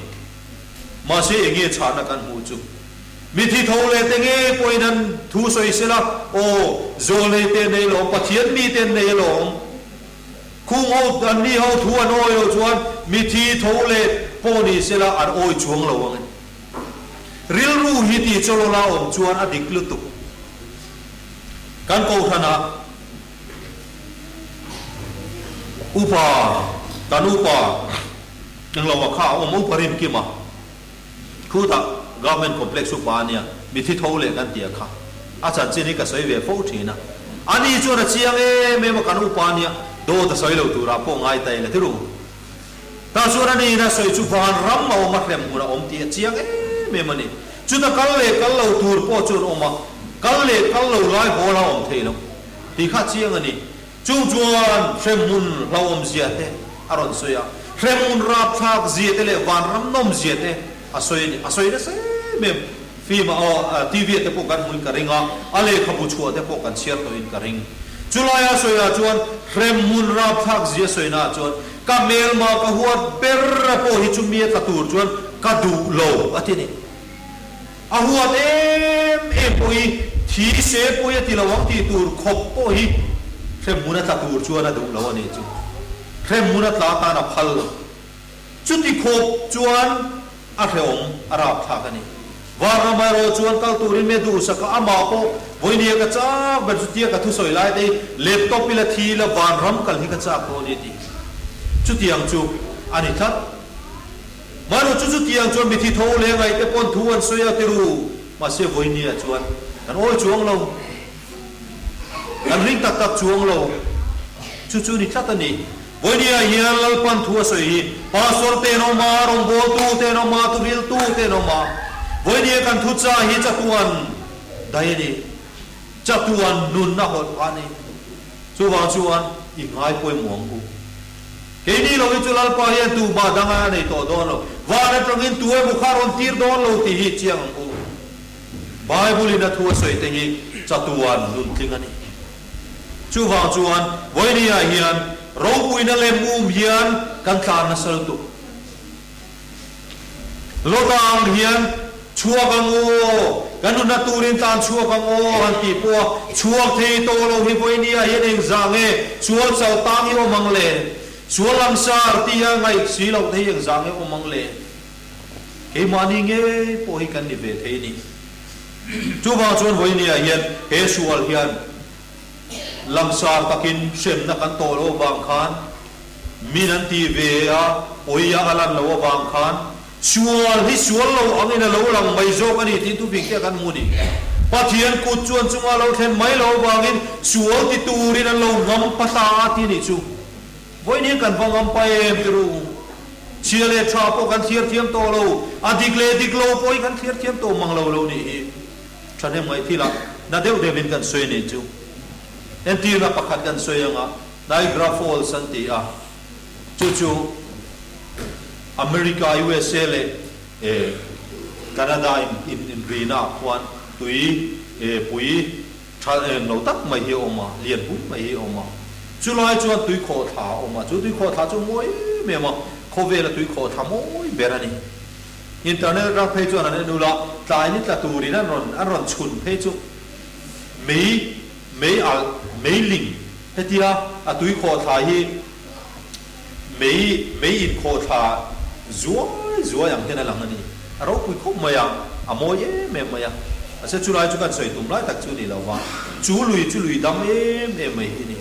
Mahse enge chhahna kan hmuh chu? Mithi tho leh te ngei pawhin an thu sawi sela, Aw, zawlnei te nei lawm, Pathian mite an nei alawm. Khung ho, an ni ho thu an awi loh chuan mithi tho leh pawh ni sela an awi chuang lo ang e. Rilru hi tih chawlawla awm chuan a dik lutuk. Kan kohhranah upa, kan upa englo a kha a awm, upa Rimkima khutah. Government Complex upa a nia, mithi tho leh kan tia kha. A chanchin hi ka sawi ve fo thin a. Ani chuan a chiang em em a, kan upa a nia, dawt a sawi lo turah pawh ngai ta ila tiru. Tah chuan ani in a sawi chu vanram a awm a, hrem hmun a awm tih a chiang em em a ni. Chuta kal leh kal lo tur pawh chuan awm a, kal leh kal lo lai hawl a awm thei lo tih kha a chiang a ni. Chung chuan hremhmun hlauhawmzia te a rawn sawi a, hremhmun rapthlak zia te leh vanram nawmzia te a sawi a ni. A sawi nasa em em. Film ah TV ah te pawh kan hmuin ka ring a, a lehkhabu chhuah te pawh kan chhiar tawhin ka ring. Chulaia sawiah chuan hremhmun rapthlak zia sawinaah chuan ka hmelma ka huat ber a pawh hi chu mi a tla tur chuan ka duh lo a ti a ni. A huat em em pawh hi thi se pawi a ti lo ang tih tur khawp pawh hi hremhmun a tla tur chuan a duh lo a nih chu. Hremhmun a tla atan a phal lo. Chuti khawp chuan a hrehawm a rapthlak a ni. Vanram erawh chuan kal turin mi a duhsak a, amah pawh vawinia ka chak ber chutia ka thusawi lai te hi laptop ila thi ila vanram kal hi ka chak dawn a ni tih chutiang chu a ni tlat. Manu chu chutiang chuan mithi tho leh ngaih te pawn thu an sawi a tiru, mahse vawinia chuan kan awi chuang lo, kan ring tak tak chuang lo, chu chu ni tlat a ni. Vawinia hian Lalpan thu a sawi hi, Pastor te an awm a, rawngbawltu te an awm a, thuhriltu te an awm a, vawinia kan thu cha hi chatuan daih a ni, chatuan nunna hawlh a ni. Chuvang chuan i ngai pawimawh ang u. Keini lo hi chu Lalpa hian tu mah dang a nei tawh dawn lo. Van atangin tu emaw kha rawn tir dawn lo tih hi chiang ang u. Bible in a thu a sawi te hi chatuan nuntling a ni. Chuvang chuan vawinia hian ropuina lem um hian kan tlan nasa lutuk. Lota ang hian chhuak ang aw, kan nunna turin tlan chhuak ang aw han tih pawh a chhuak thei tawh lo hi vawinia hian engzah nge sual chal tang hi awm ang le? Sual langsar tia ngaih si loh te hi engzah nge awm ang le? Keimahni ngei pawh hi kan ni ve thei a ni. Chuvang chuan vawinia hian he sual hian langsar takin hremna kan tawh loh avang khan, Min an ti ve a, pawi a a lan loh avang khan sual hi sual lo angin a lo lang mai zawk a ni tih thuping te a kan hmu a ni. Pathian kut chuan chunga lo thlen mai loh avangin sual ti turin an lo ngam pa ta a ti a nih chu. Vawiin hian kan va ngam pa em ti ru. Chhia leh tha pawh kan thliar thiam tawh lo, a dik leh dik lo pawh hi kan thliar thiam tawh mang lo lo nih hi. Thahnem ngaih thilah na deuh deuhin kan sawi a nih chu. Entirna pakhat kan sawi anga. Niagara Falls an ti a, chu chu America, usa leh Canada inrina ah khuan tui pui tha eng lo tak mai hi a awm a, lian pui mai hi a awm a. Chulai chuan tui khawhthla a awm a, chu tui khawhthla chu mawi em em a, khawvela tui khawhthla mawi ber a ni. Internet atang phei chuan an en ula, tlai ni tla turin an rawn an rawn chhun phei chu mei Mei alh, mei ling, hetia a tui khawhthla hi mei, mei inkhawhthla zuai zuai ang hian a lang a ni. A ropui khawp mai a, a mawi em em mai a. Mahse chulai chu kan sawi tum lai tak chu a ni lo va, chu lui chu lui dam em em mai hi a ni.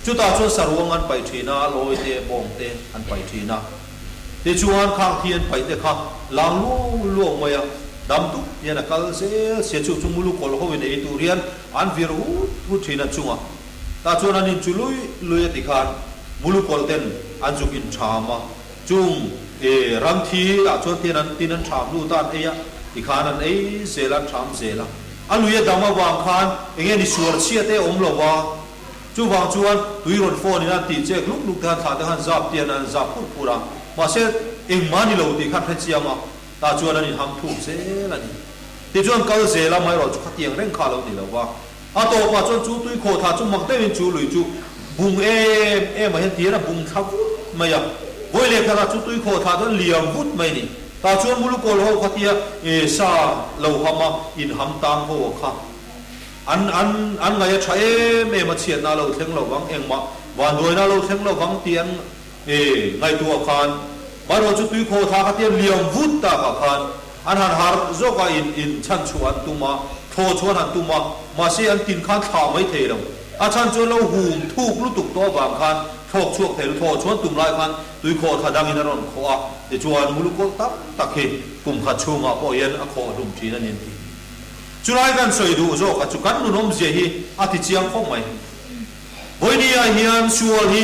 Chutah chuan saruang an paih thin a, lawi te, bawng te an paih thin a. Tichuan khang thi an paih te kha lang luau luau mai a, dam dup hian a kal zel sia chu chu mulu kawlh ho in ei tur hian an vir hut hut thin a chunga. Tah chuan an in chu lui lui a ti khan mulu kawlh ten an zuk in tham a, chung e ram thi ah chuan tian an tin an tham lut a an ei a ti khan an ei zel a an tham zel a. A lui a dam avang khan enge ni suar chhia te a awm lo va. Chuvang chuan tui rawn phone in an tih chek luk luk te khan thlah te khan zap tian an zap phurh phurh a, mahse engmah ni lo tih khan hre chiang a, tah chuan an inham thuk zel a ni. Tichuan kal zel a, amaherawh chu khatiang reng kha a lo ni lo va. A tawpah chuan chu tui khawh thlah chu mak deuhin chu lui chu bung em em ah hian tian a bung thla vut mai a, vawi leh khatah chu tui khawh thlah chuan liam vut mai a ni. Tah chuan Mulukawl ho khatia sa lo ham a, inham tang ho a kha. An an an ngaih a tha em em a chhiatna a lo thleng lo vang, engmah vanduaina a lo thleng lo vang tih an e ngaihtuah khan marawh chu tui khaw thla kha tian liam vut takah khan an han har zawk a in in chhan chhuah an tum a, thaw chhuah an han tum a, mahse an tin khan thlah mai thei lo. A chhan chu an lo hum thuk lutuk tawh avang khan. Thlawk chhuak thei lo thlawh chuan tum lai khan tuikhawh thla dangin a rawn khawh a, tichuan mulukawlh tam tak hi kum khat chhungah pawh hian a khawh hlum thin a ni an ti. Chulai kan sawi duh zawk a chu kan nun awmzia hi a ti chiang khawp mai. Vawinia hian sual hi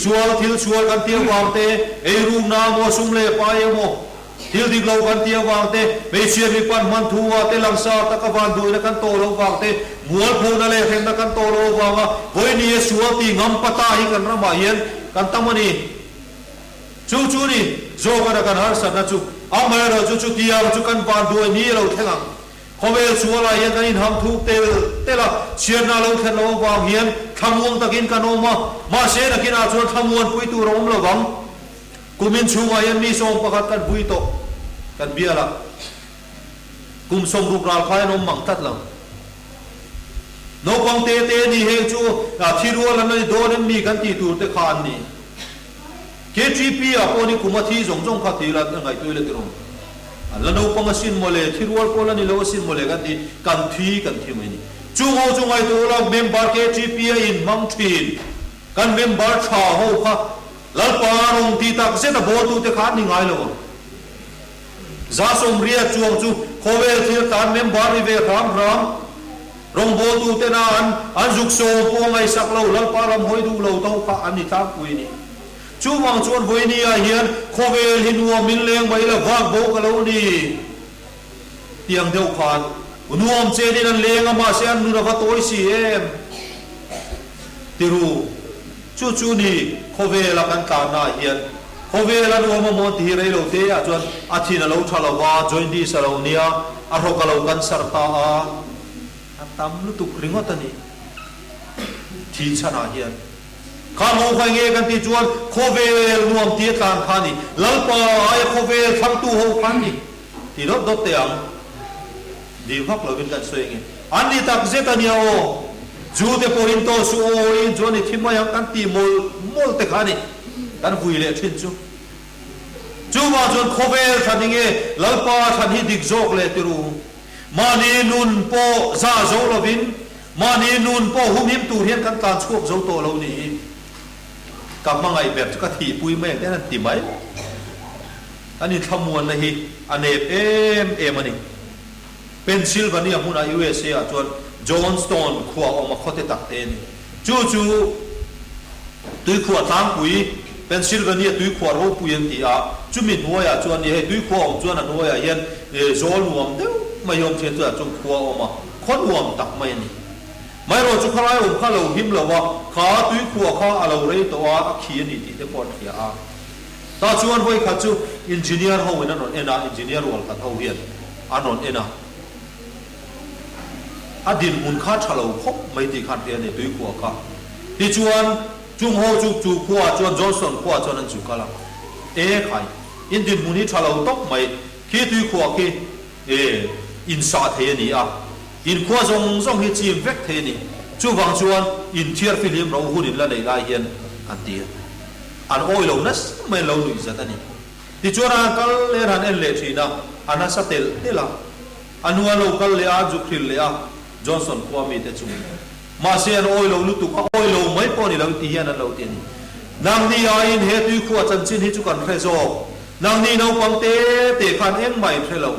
sual thil sual kan ti avang te, eirukna emaw sum leh pai emaw, Thil dik lo kan tih avang te, hmeichhia mipan hman thu ah te langsar tak a van duhna kan tawh loh vang te, mualphona leh hremna kan tawh loh avanga vawinia sual tih ngam pata hi kan ramah hian kan tam a ni. Chu chu ni zawkana kan harsatna chu amaherawh chu chutiang chu kan van duai ni a lo thleng ang. Khawvel sualah hian kan inham thuk tel tel a, chhiatna lo thlen loh avang hian thlamuang takin kan awm a, mahse nakinah chuan thlamuanpui tur a awm lo vang. Kumin chhungah hian mi 11 kan vui tawh kan bial a, kum 60 ral khai an awm mang tlat lo. Naupang te te ni heng chu thi rual an la ni dawn em mi kan tih tur te kha an ni. KTP ah pawh ni kum a thi zawng zawng kha ti ila ngaihtuah ila tirung. An la naupang asin mawle, thi rual pawh la ni lo asin mawle kan ti, kan thi kan thi mai ni. Chung ho chu ngaihtuah ula member KTP a inhmang thin, kan member tha ho kha Lalpa rawng ti tak zet a bawltute kha an ni ngai lo ang. 180 chuang chu khawvel thil tan member ni ve hram hram. Rawngbawltutena an an zuk sawm pawh ngaihsak lo Lalpa lam hawi duh lo to kha an ni tlangpui a ni. Chuvang chuan vawinia hian khawvel hi nuam min leng mai la vak bo ka lo ni tiang deuh khan nuam chenin an leng a mahse an nun a va tawi si em tiru. Chu chu ni, khawvela kan tlannaah hian khawvela nuam a mawn ti hi rei lo te ah chuan a thin a lo tha lo va, jaundice a lo nia, a hrawk a lo cancer ta a, a tam lutuk ringawt a ni thi chhanah hian. Kha ho kha enge kan tih chuan khawvel nuam ti a tlan kha a ni, Lalpa aia khawvel thlangtu ho kha an ni ti dawt dawt teh ang. Dil vak lovin kan sawi ange. An ni tak zet a nia aw. Ju te pawhin tawh suh aw in chuan i thi mai ang kan tih mawlh mawlh te kha a ni. Kan vui leh thin chu. Chuvang chuan khawvel thlan hi nge Lalpa thlan hi dik zawk leh ti ru. Mahni nun pawh za zo lovin, mahni nun pawh humhim tur hian kan tlan chhuak zo tawh lo ni hi. Ka hmangaih ber chu ka thihpui mai ang te hian an ti mai. Kan inthlamuanna hi a nep em em a ni. Pennsylvania hmuna USA ah chuan Johnstone khua a awm a, khawte tak te a ni. Chu chu tuikhuah tlangpui, Pennsylvania tuikhuah ropui an ti a, chumi hnuaiah chuan ni hei tuikhuah awm chuan a hnuaiah hian zawl nuam deuh mai awm thin chutah chuan khua a awm a, khaw nuam tak mai a ni. Maherawh chu khalai awm kha a lo him lo a, kha tuikhuah kha a lo rei tawh a, a khi a ni tih te pawh an hria a. Tah chuan vawi khat chu engineer ho in an rawn en a, engineer rual khat ho hian an rawn en a, a dinhmun kha tha lo khawp mai tih khan hria a ni tuikhuah kha. Tichuan chung ho chu chu khuaah chuan Johnson khuaah chuan an zu kal a, E khai, in dinhmun hi tha lo tawp mai, khi tuikhuah khi e in sah thei a ni a, in khua zawng zawng hi chim vek thei a ni, chuvang chuan in thiar fihlim ro hun in la neih lai hian an ti a. An awi lo nasa mai an lo nuih zat a ni. Tichuan a han kal leh an han en leh thin a, a nasa telh telh a. A hnu an lo kal leh a, an zuk hrilh leh a, Johnson khua mite chu. Mahse an awi lo lutuk a, awi lo mai pawh a ni lo ti hian an lo ti a ni. Nangni aiin he tuikhuah chanchin hi chu kan hre zawk. Nangni naupang te te khan engmah in hre lo.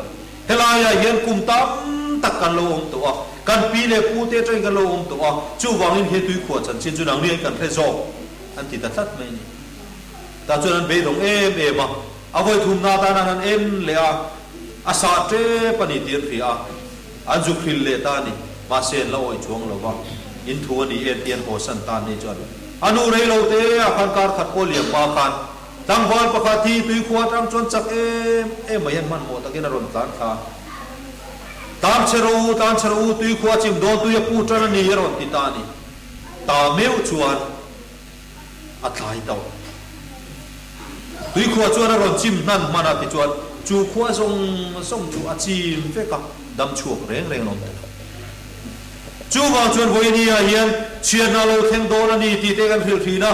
Helaiah hian kum tam tak kan lo awm tawh a, kan pi leh pu te atangin kan lo awm tawh a, chuvangin he tuikhuah chanchin chu nangni aiin kan hre zawk. An ti ta tlat mai a ni. Tah chuan an beidawng em em a, a vawi thumna atan an han en leh a, a sah tep a ni tih an hria a, an zuk hrilh leh ta a ni. Mahse an la awih chuang lo va, in thu a ni em tih an hawsan ta an ni chuan a nu rei lo te ah khan kar khat pawh liam hma khan tlangval pakhat hi tuikhua atang chuan chak em em mai hian hmanhmawh takin a rawn tlan thla a. Tlan chhe rawh u, tlan chhe rawh u, tuikhua chim dawn tui a pu tan a ni a rawn ti ta a ni. Ta meuh chuan a tlai tawh. Tuikhuah chuan a rawn chim hnan hman a, tichuan chu khua zawng zawng chu a chim vek a, dam chhuak reng reng an awm ta lo. Chuvang chuan vawinia hian chhiatna lo thleng dawn a ni tih te kan hrilh thin a,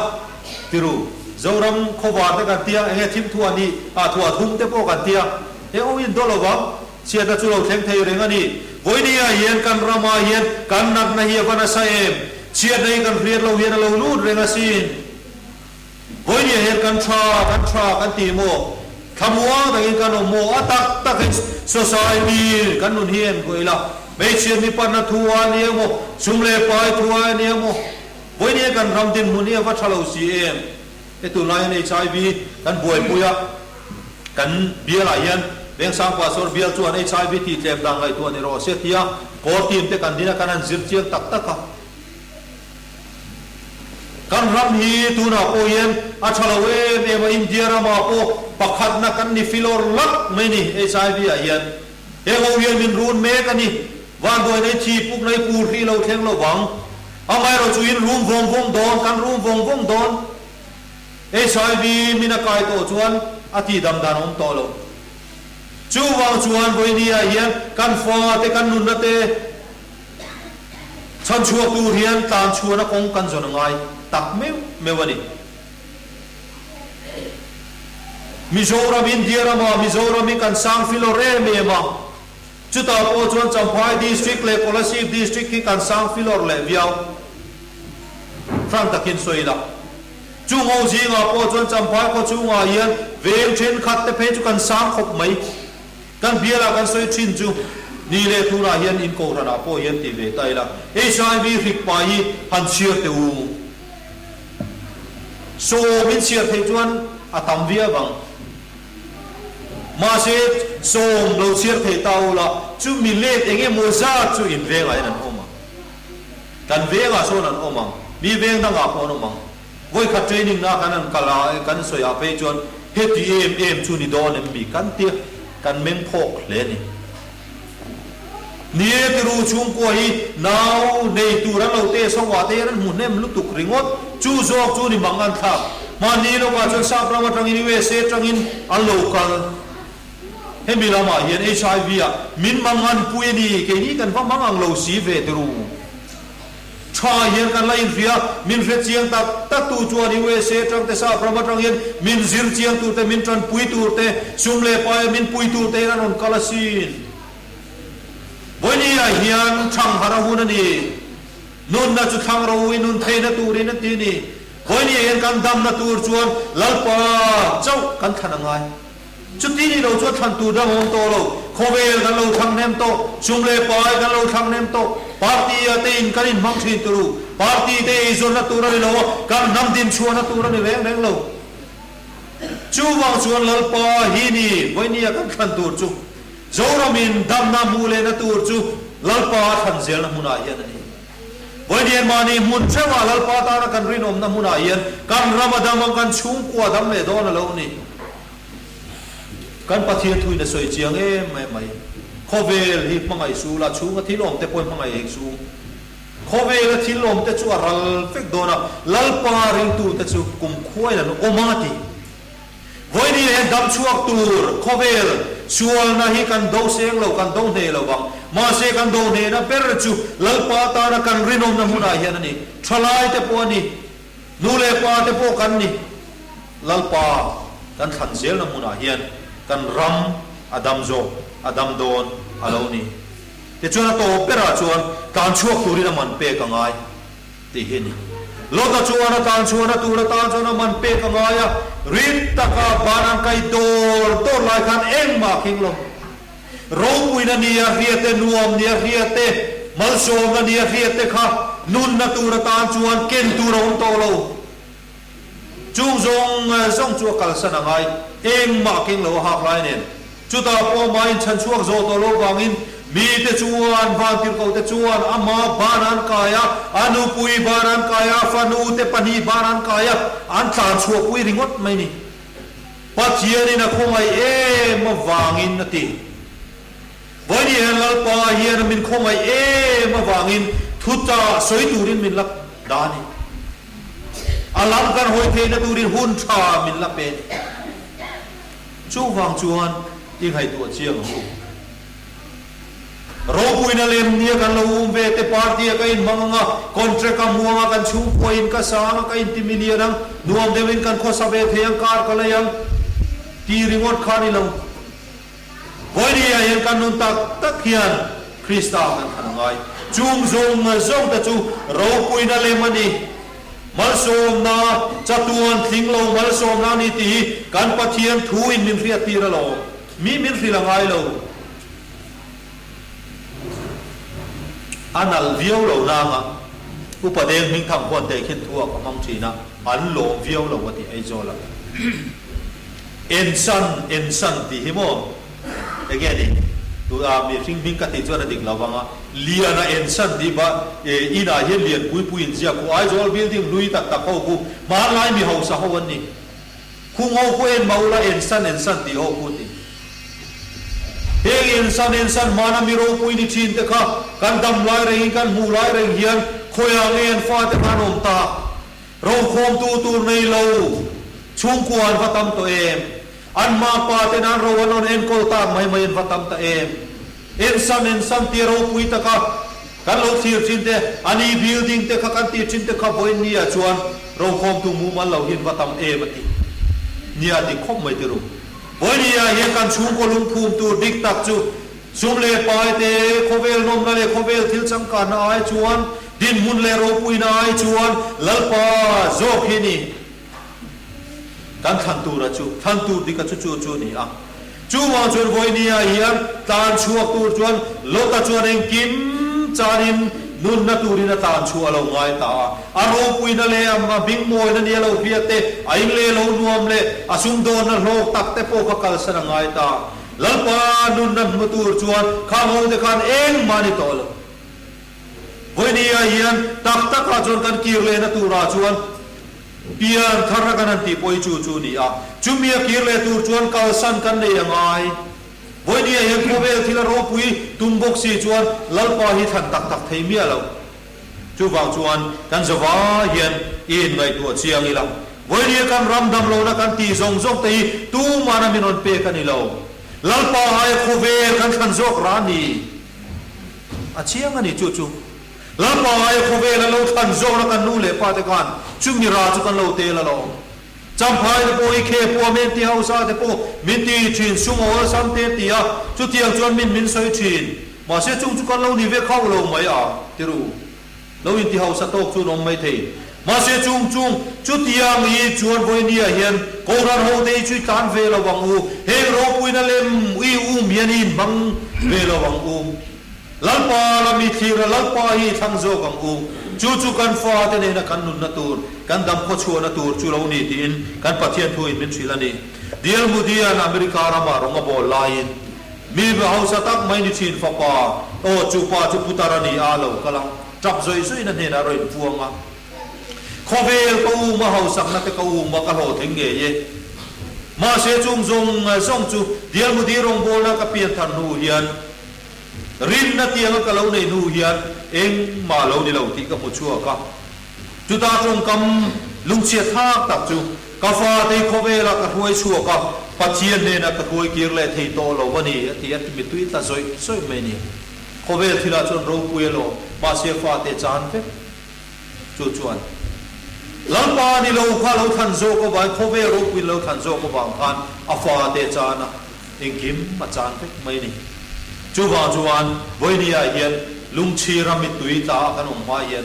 tiru, Zoram khawvar te kan tia, enge thim thuah ni ah thuah thum te pawh kan tia, he awm in daw lovang. Chhiatna chu lo thleng thei reng a ni. Vawinia hian kan ramah hian kan natna hi a va nasa em? Chhiatna hi kan hriat lo hian a lo lut reng asin. Vawinia hian kan tha, kan tha kan ti maw? Thlamuang takin kan awm maw? A tak takin society kan nun hi en kuah ila, hmeichhia mipanna thu a nia maw, sum leh pai thu a nia maw? Vawinia kan ram dinhmun hi a va tha lo si em? He tunlai hian HIV kan buaipui a, kan bialah hian Vengsang Pastor bial chuan HIV tih tlem dan ngaihtuah ni rawh se tia core team te kan din a, kan han zir chiang tak tak a. Kan ram hi tunah pawh hian a tha lo em em a, India ramah pawh pakhatna kan ni filawr lak mai ni HIV ah hian. Heng ho hian min run mek a ni. Vanduai nei thi puk nei pur hrih lo thleng lo vang. Amaherawh chu in rum vawng vawng dawn, kan rum vawng vawng dawn. HIV min a kai tawh chuan a tihdam dan a awm tawh lo. Chuvang chuan vawinia hian kan fa te kan nunna te, Chhan chhuak tur hian tlan chhuahna kawng kan zawn a ngai tak meuh meuh a ni. Mizoram, India ramah Mizoram hi kan sang filawr em em a, chutah pawh chuan Champhai District leh Kolasib District hi kan sang filawr leh viau. Frank takin sawi ila. Chung ho zingah pawh chuan Champhai khaw chungah hian veng thenkhat te phei chu kan sang khawp mai. Kan bialah kan sawi thin chu ni leh tunah hian in kohhranah pawh hian ti ve ta ila, HIV hrik pai hi han chhiar teh u. Sawm in chhiar theih chuan a tam viau ang. Mahse sawm lo chhiar thei ta u la, chumi let eng emaw zat chu in vengah hian an awm ang. Kan vengah sawn an awm ang, mi veng dangah pawh an awm ang. Vawikhat training na kan han kal a, kan sawi ah phei chuan heti em em chu ni dawn em mi kan tia kan meng phawk hle a ni. Ni e tiru chhungkua hi nau nei tur an lo test ho ah te hian an hmu hnem lutuk ringawt, chu zawk chu ni mang an thlak. Hmanni lawkah chuan sap ram atangin USA atangin an lo kal. Hemi lamah hian HIV ah min mang an pui a ni, keini kan va mang ang lo si ve tiru. Tha hian kan la inhria, min hre chiang tak tak tu chuan USA atang te sap ram atang hian min zir chiang tur te, min tanpui tur te, sum leh paia min pui tur te hian an rawn kal asin. Vawinia hian thang har a hun a ni. Nunna chu thlang ro i nun theihna turin an ti a ni. Vawinia hian kan damna tur chuan Lalpa chauh kan thlan a ngai. Chuti ni lo chuan thlan tur dang a awm tawh lo. Khawvel kan lo thlang hnem tawh, sum leh pai kan lo thlang hnem tawh. Party a te in kan inhmang thin tur u. Party te eizawnna tur a ni lo a, kan hnam din chhuahna tur a ni reng reng lo. Chuvang chuan Lalpa hi ni vawinia kan thlan tur chu Zoramin damna hmuh lehna tur chu Lalpa a thlan zelna hmunah hian a ni. Vawinia mahni hmun theuhah Lalpa tana kan rinawmna hmunah hian kan ram a dam ang, kan chhungkua a dam leh dawn a lo ni. Kan Pathian thuin a sawi chiang em em mai. Khawvel hi hmangaih su la, chhunga thil awmte pawhin hmangaih hek su. Khawvela thil awmte chu a ral vek dawn a, Lalpa ringtute chu kum khuain an awm ang a ti. Vawiin hian dam chhuak tur khawvel sualna hi kan do seng lo, kan do hneh lo vang. Mahse kan do hnehna ber chu Lalpa tana kan rinawmna hmunah hian a ni. Thalaite pawh a ni. Nu leh pa te pawh kan ni. Lalpa kan thlan zelna hmunah hian kan ram a dam zawk, a dam dawn a lo ni. Tichuan a tawp berah chuan tlan chhuak turin a man pek a ngai tih hi a ni. Lota chuan a tlan chhuahna tur atan chuan a man pek a ngai a, rit taka ban an kai dawr dawr lai khan engmah a khing lo. Ropuina ni a hriat e, nuam ni a hriat e, malsawmna ni a hriat te kha nunna tur atan chuan ken tur a awm tawh lo. Chung zawng zawng chu a kalsan a ngai, engmah keng lo a hak lai nen. Chutah pawh amah inchhan chhuak zawh tawh lo vangin mite chuan vantirhkoh te chuan ama ban an kai a, a nupui ban an kai a, fanu te pahnih ban an kai a, an tlan chhuahpui ringawt mai ni. Pathianin a khawngaih em avangin a ti. Vawiin hian Lalpa hian a min khawngaih em avangin thuta sawi turin min la dah a ni. A lam kan hawi theihna turin hun tha min la pe a ni. Chuvang chuan i ngaihtuah chiang ang u. Ropuina lem nia kan lo um ve te party a ka inhmang ang a, contract a hmu ang a, kan chhungkua in ka sa ang a, ka inti milian ang, nuam deuhin kan khawsa ve thei ang, car ka lei ang tih ringawt kha a ni lo. Vawinia hian kan nun tak tak hian Krista kan thlan a ngai. Chung zawng zawng te chu ropuina lem a ni. Malsawmna, chatuan tling lo malsawmna a ni tih hi kan Pathian thuin min hriattir alawm. Mi min hrilh a ngai lo. A nalh viau lo nanga Upa Deng Hmingthang khuan tehkhin thu ah ka hmang thin a, an lawm viau lo a ti Aizawl ah. Ensan, ensan tih hi maw enge ni? Tu ah mihring hming ka tih chuan a dik lo vang a, Liana ensan tih ba e inah hian lian pui pui in ziak khu Aizawl building hlui tak tak ho khu hmanlai mi hausa ho an ni. Khung ho khu en mah ula ensan ensan tih ho khu ti. Heng ensan ensan hmana mi ropui ni thin te kha kan dam lai rengin kan hmuh lai reng hian khawiah nge an fate kha an awm tak? Rokhawmtu tur nei lo chhungkua an va tam tawh em? An makpa ten an ro an rawn enkawl tak mai mai an va tam ta em? Ensan ensan tia ropui taka kan lo thlir thin te, a ni building te kha kan tih thin te kha vawiin ni ah chuan rokhawmtu mumal lo hian va tam em a ti. Nia ti khawp mai tiru. Vawiin ni ah hian kan chhungkaw lungphum tur dik tak chu sum leh pai te, khawvel nawmna leh khawvel thil changkanna ai chuan, dinhmun leh ropuina ai chuan Lalpa zawk hi ni. Kan thlan tura chu, thlan tur dika chu chu chu a ni a. Chuvang chuan Vawinia hian tlan chhuak tur chuan Lota chuan engkim chanin nunna turin a tlan chhuah a lo ngai ta a. A ropuina leh a hmingmawina nia lo hriat te, a in leh lo nuam leh a sumdawnna hlawk tak te pawh kha kalsan a ngai ta. Lalpa nunna hmu tur chuan khang ho te khan engmah a ni tawh lo. Vawinia hian tak takah chuan kan kir lehna turah chuan Pian tharna kan han tih pawh hi chu chu a ni a, chumi a kir leh tur chuan kalsan kan nei a ngai. Vawinia hian khawvel thil a ropui tum bawk si chuan Lalpa hi thlan tak tak thei miah lo. Chuvang chuan kan zava hian i inngaihtuah chiang ila, vawinia kan ram dam lohna kan tih zawng zawng te hi tumahna min rawn pek a ni lo. Lalpa aia khawvel kan thlan zawk rah a ni. A chiang a ni chu chu. Lalpa aia khawvel a lo thlan zawkna kan nu leh pa te khan chumi ra chu kan lo tel a lo. Champhai te pawh i khe pawh a men ti hausa te pawh min ti thin, sum a awlsam te ti a, chutiang chuan min min sawi thin. Mahse chung chu kan lo ni ve khauh lo mai a, ti ru. Lo inti hausa tawk chu an awm mai thei. Mahse chung chung chutiang i chuan vawinia hian Kohhran ho te hi chu i tlan ve lo ang u, heng ropuina lem i um hian i inhmang ve lo ang u. Lalpa lami thlira Lalpa hi i thlang zawk ang u. Chu chu kan fate nena kan nunna tur, kan dam khawchhuahna tur chu lo ni tiin kan Pathian thuin min hrilh a ni. Dial Mudian America rama rawng a bawl laiin mi hausa tak mai ni thin fapa, aw chu pa chu putar a ni a, a lo kal a, tap zawih zawihna hnenah a rawn inpuang a. Khawvel ka um a, hausakna te ka um a, ka hlawhtling ngei e. Mahse chung zawng zawng chu Dial Mudi rawngbawlna ka pianthar hnu hian, Rinna tianga ka lo neih hnu hian engmah lo ni lo tih ka hmu chhuak a. Chuta tawngkam lungchhiat thlak tak chu ka fatei khawvelah ka hruai chhuak a, Pathian hnenah ka hruai kir leh thei tawh lo a ni, a ti a, mittui tla zawih zawih mai a ni. Khawvel thilah chuan ropui alawm, mahse fate chan vek chu chuan Lalpa ni lo kha lo thlan zawk avangin, khawvel ropuiin lo thlan zawk avang khan a fate chan a. Engkim a chan vek mai a ni. Chuvang chuan Vawinia hian lungchhira mittui tla a kan awm hma hian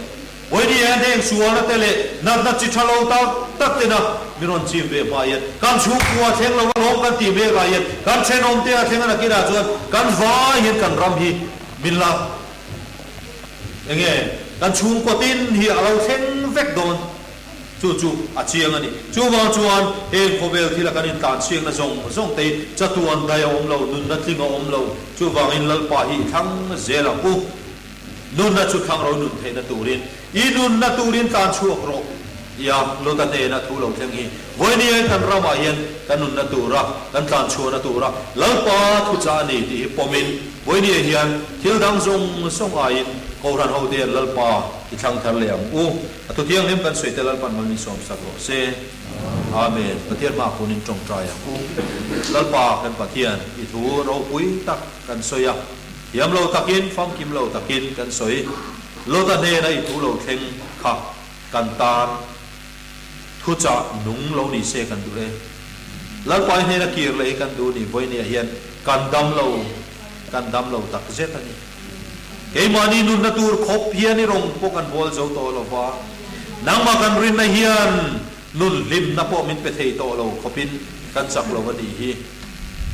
Vawinia hian heng sualna te leh natna chi tha lo tak tak tena min rawn chim ve hma hian kan chhungkua thleng lo alawm kan tih mek ah hian kan thenawm te a thleng a nakinah chuan kan vai hian kan ram hi min la enge kan chhungkaw tin hi a lo thleng vek dawn. Chu chu a chiang a ni. Chuvang chuan heng khawvel thila kan intlan chhiakna zawng zawng te hi chatuan dai a awm lo, nunna tling a awm lo. Chuvangin Lalpa hi i thlang zel ang u. Nunna chu thlang ro nun theihna turin i nunna turin tlan chhuak rawh. Ia, Lota hnena thu lo thleng hi vawinia kan ramah hian kan nunna tura, kan tlan chhuahna tura Lalpa thuchah a ni tih hi pawmin vawinia hian thil dang zawng zawng aiin Kohhran hote hian Lalpa i thlang thar leh ang u. A thu thianghlim kan sawi te Lalpan mal min sawm sak rawh se. Amen. Pathian hma khunin tawngtai ang u. Lalpa kan Pathian, i thu ropui tak kan sawi a, thiam lo takin, famkim lo takin kan sawi. Lota hnena i thu lo thleng kha kan tan thuchah nung lo ni se kan duh e. Lalpa i hnena kir leh hi kan duh ni vawinia hian kan dam lo, kan dam lo tak zet a ni. Keimahni nunna tur khawp hian i rawng pawh kan bawl zo tawh lo va. Nangmah kan rinna hian nun hlimna pawh min pe thei tawh lo khawpin kan chak lo a nih hi.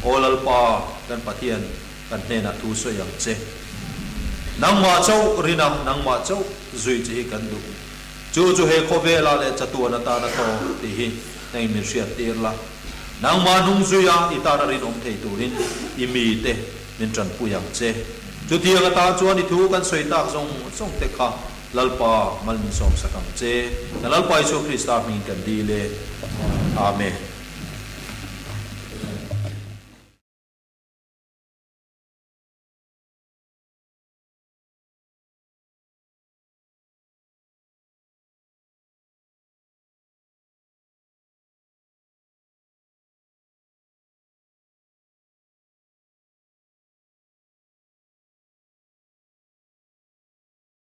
Aw Lalpa, kan Pathian, kan hnenah thu sawi ang che. Nangmah chauh rina, nangmah chauh zui che hi kan duh. Chu chu he khawvelah leh chatuan atana tawng tih hi nangin min hriattir la. Nangmah hnung zuia i tana rinawm thei turin i mite min tanpui ang che. Chutiang atan chuan i thu kan sawi tak zawng zawng te kha Lalpa mal min sawmsak ang che. Kan Lalpa Isua Krista hmingin kan dil e. Amen.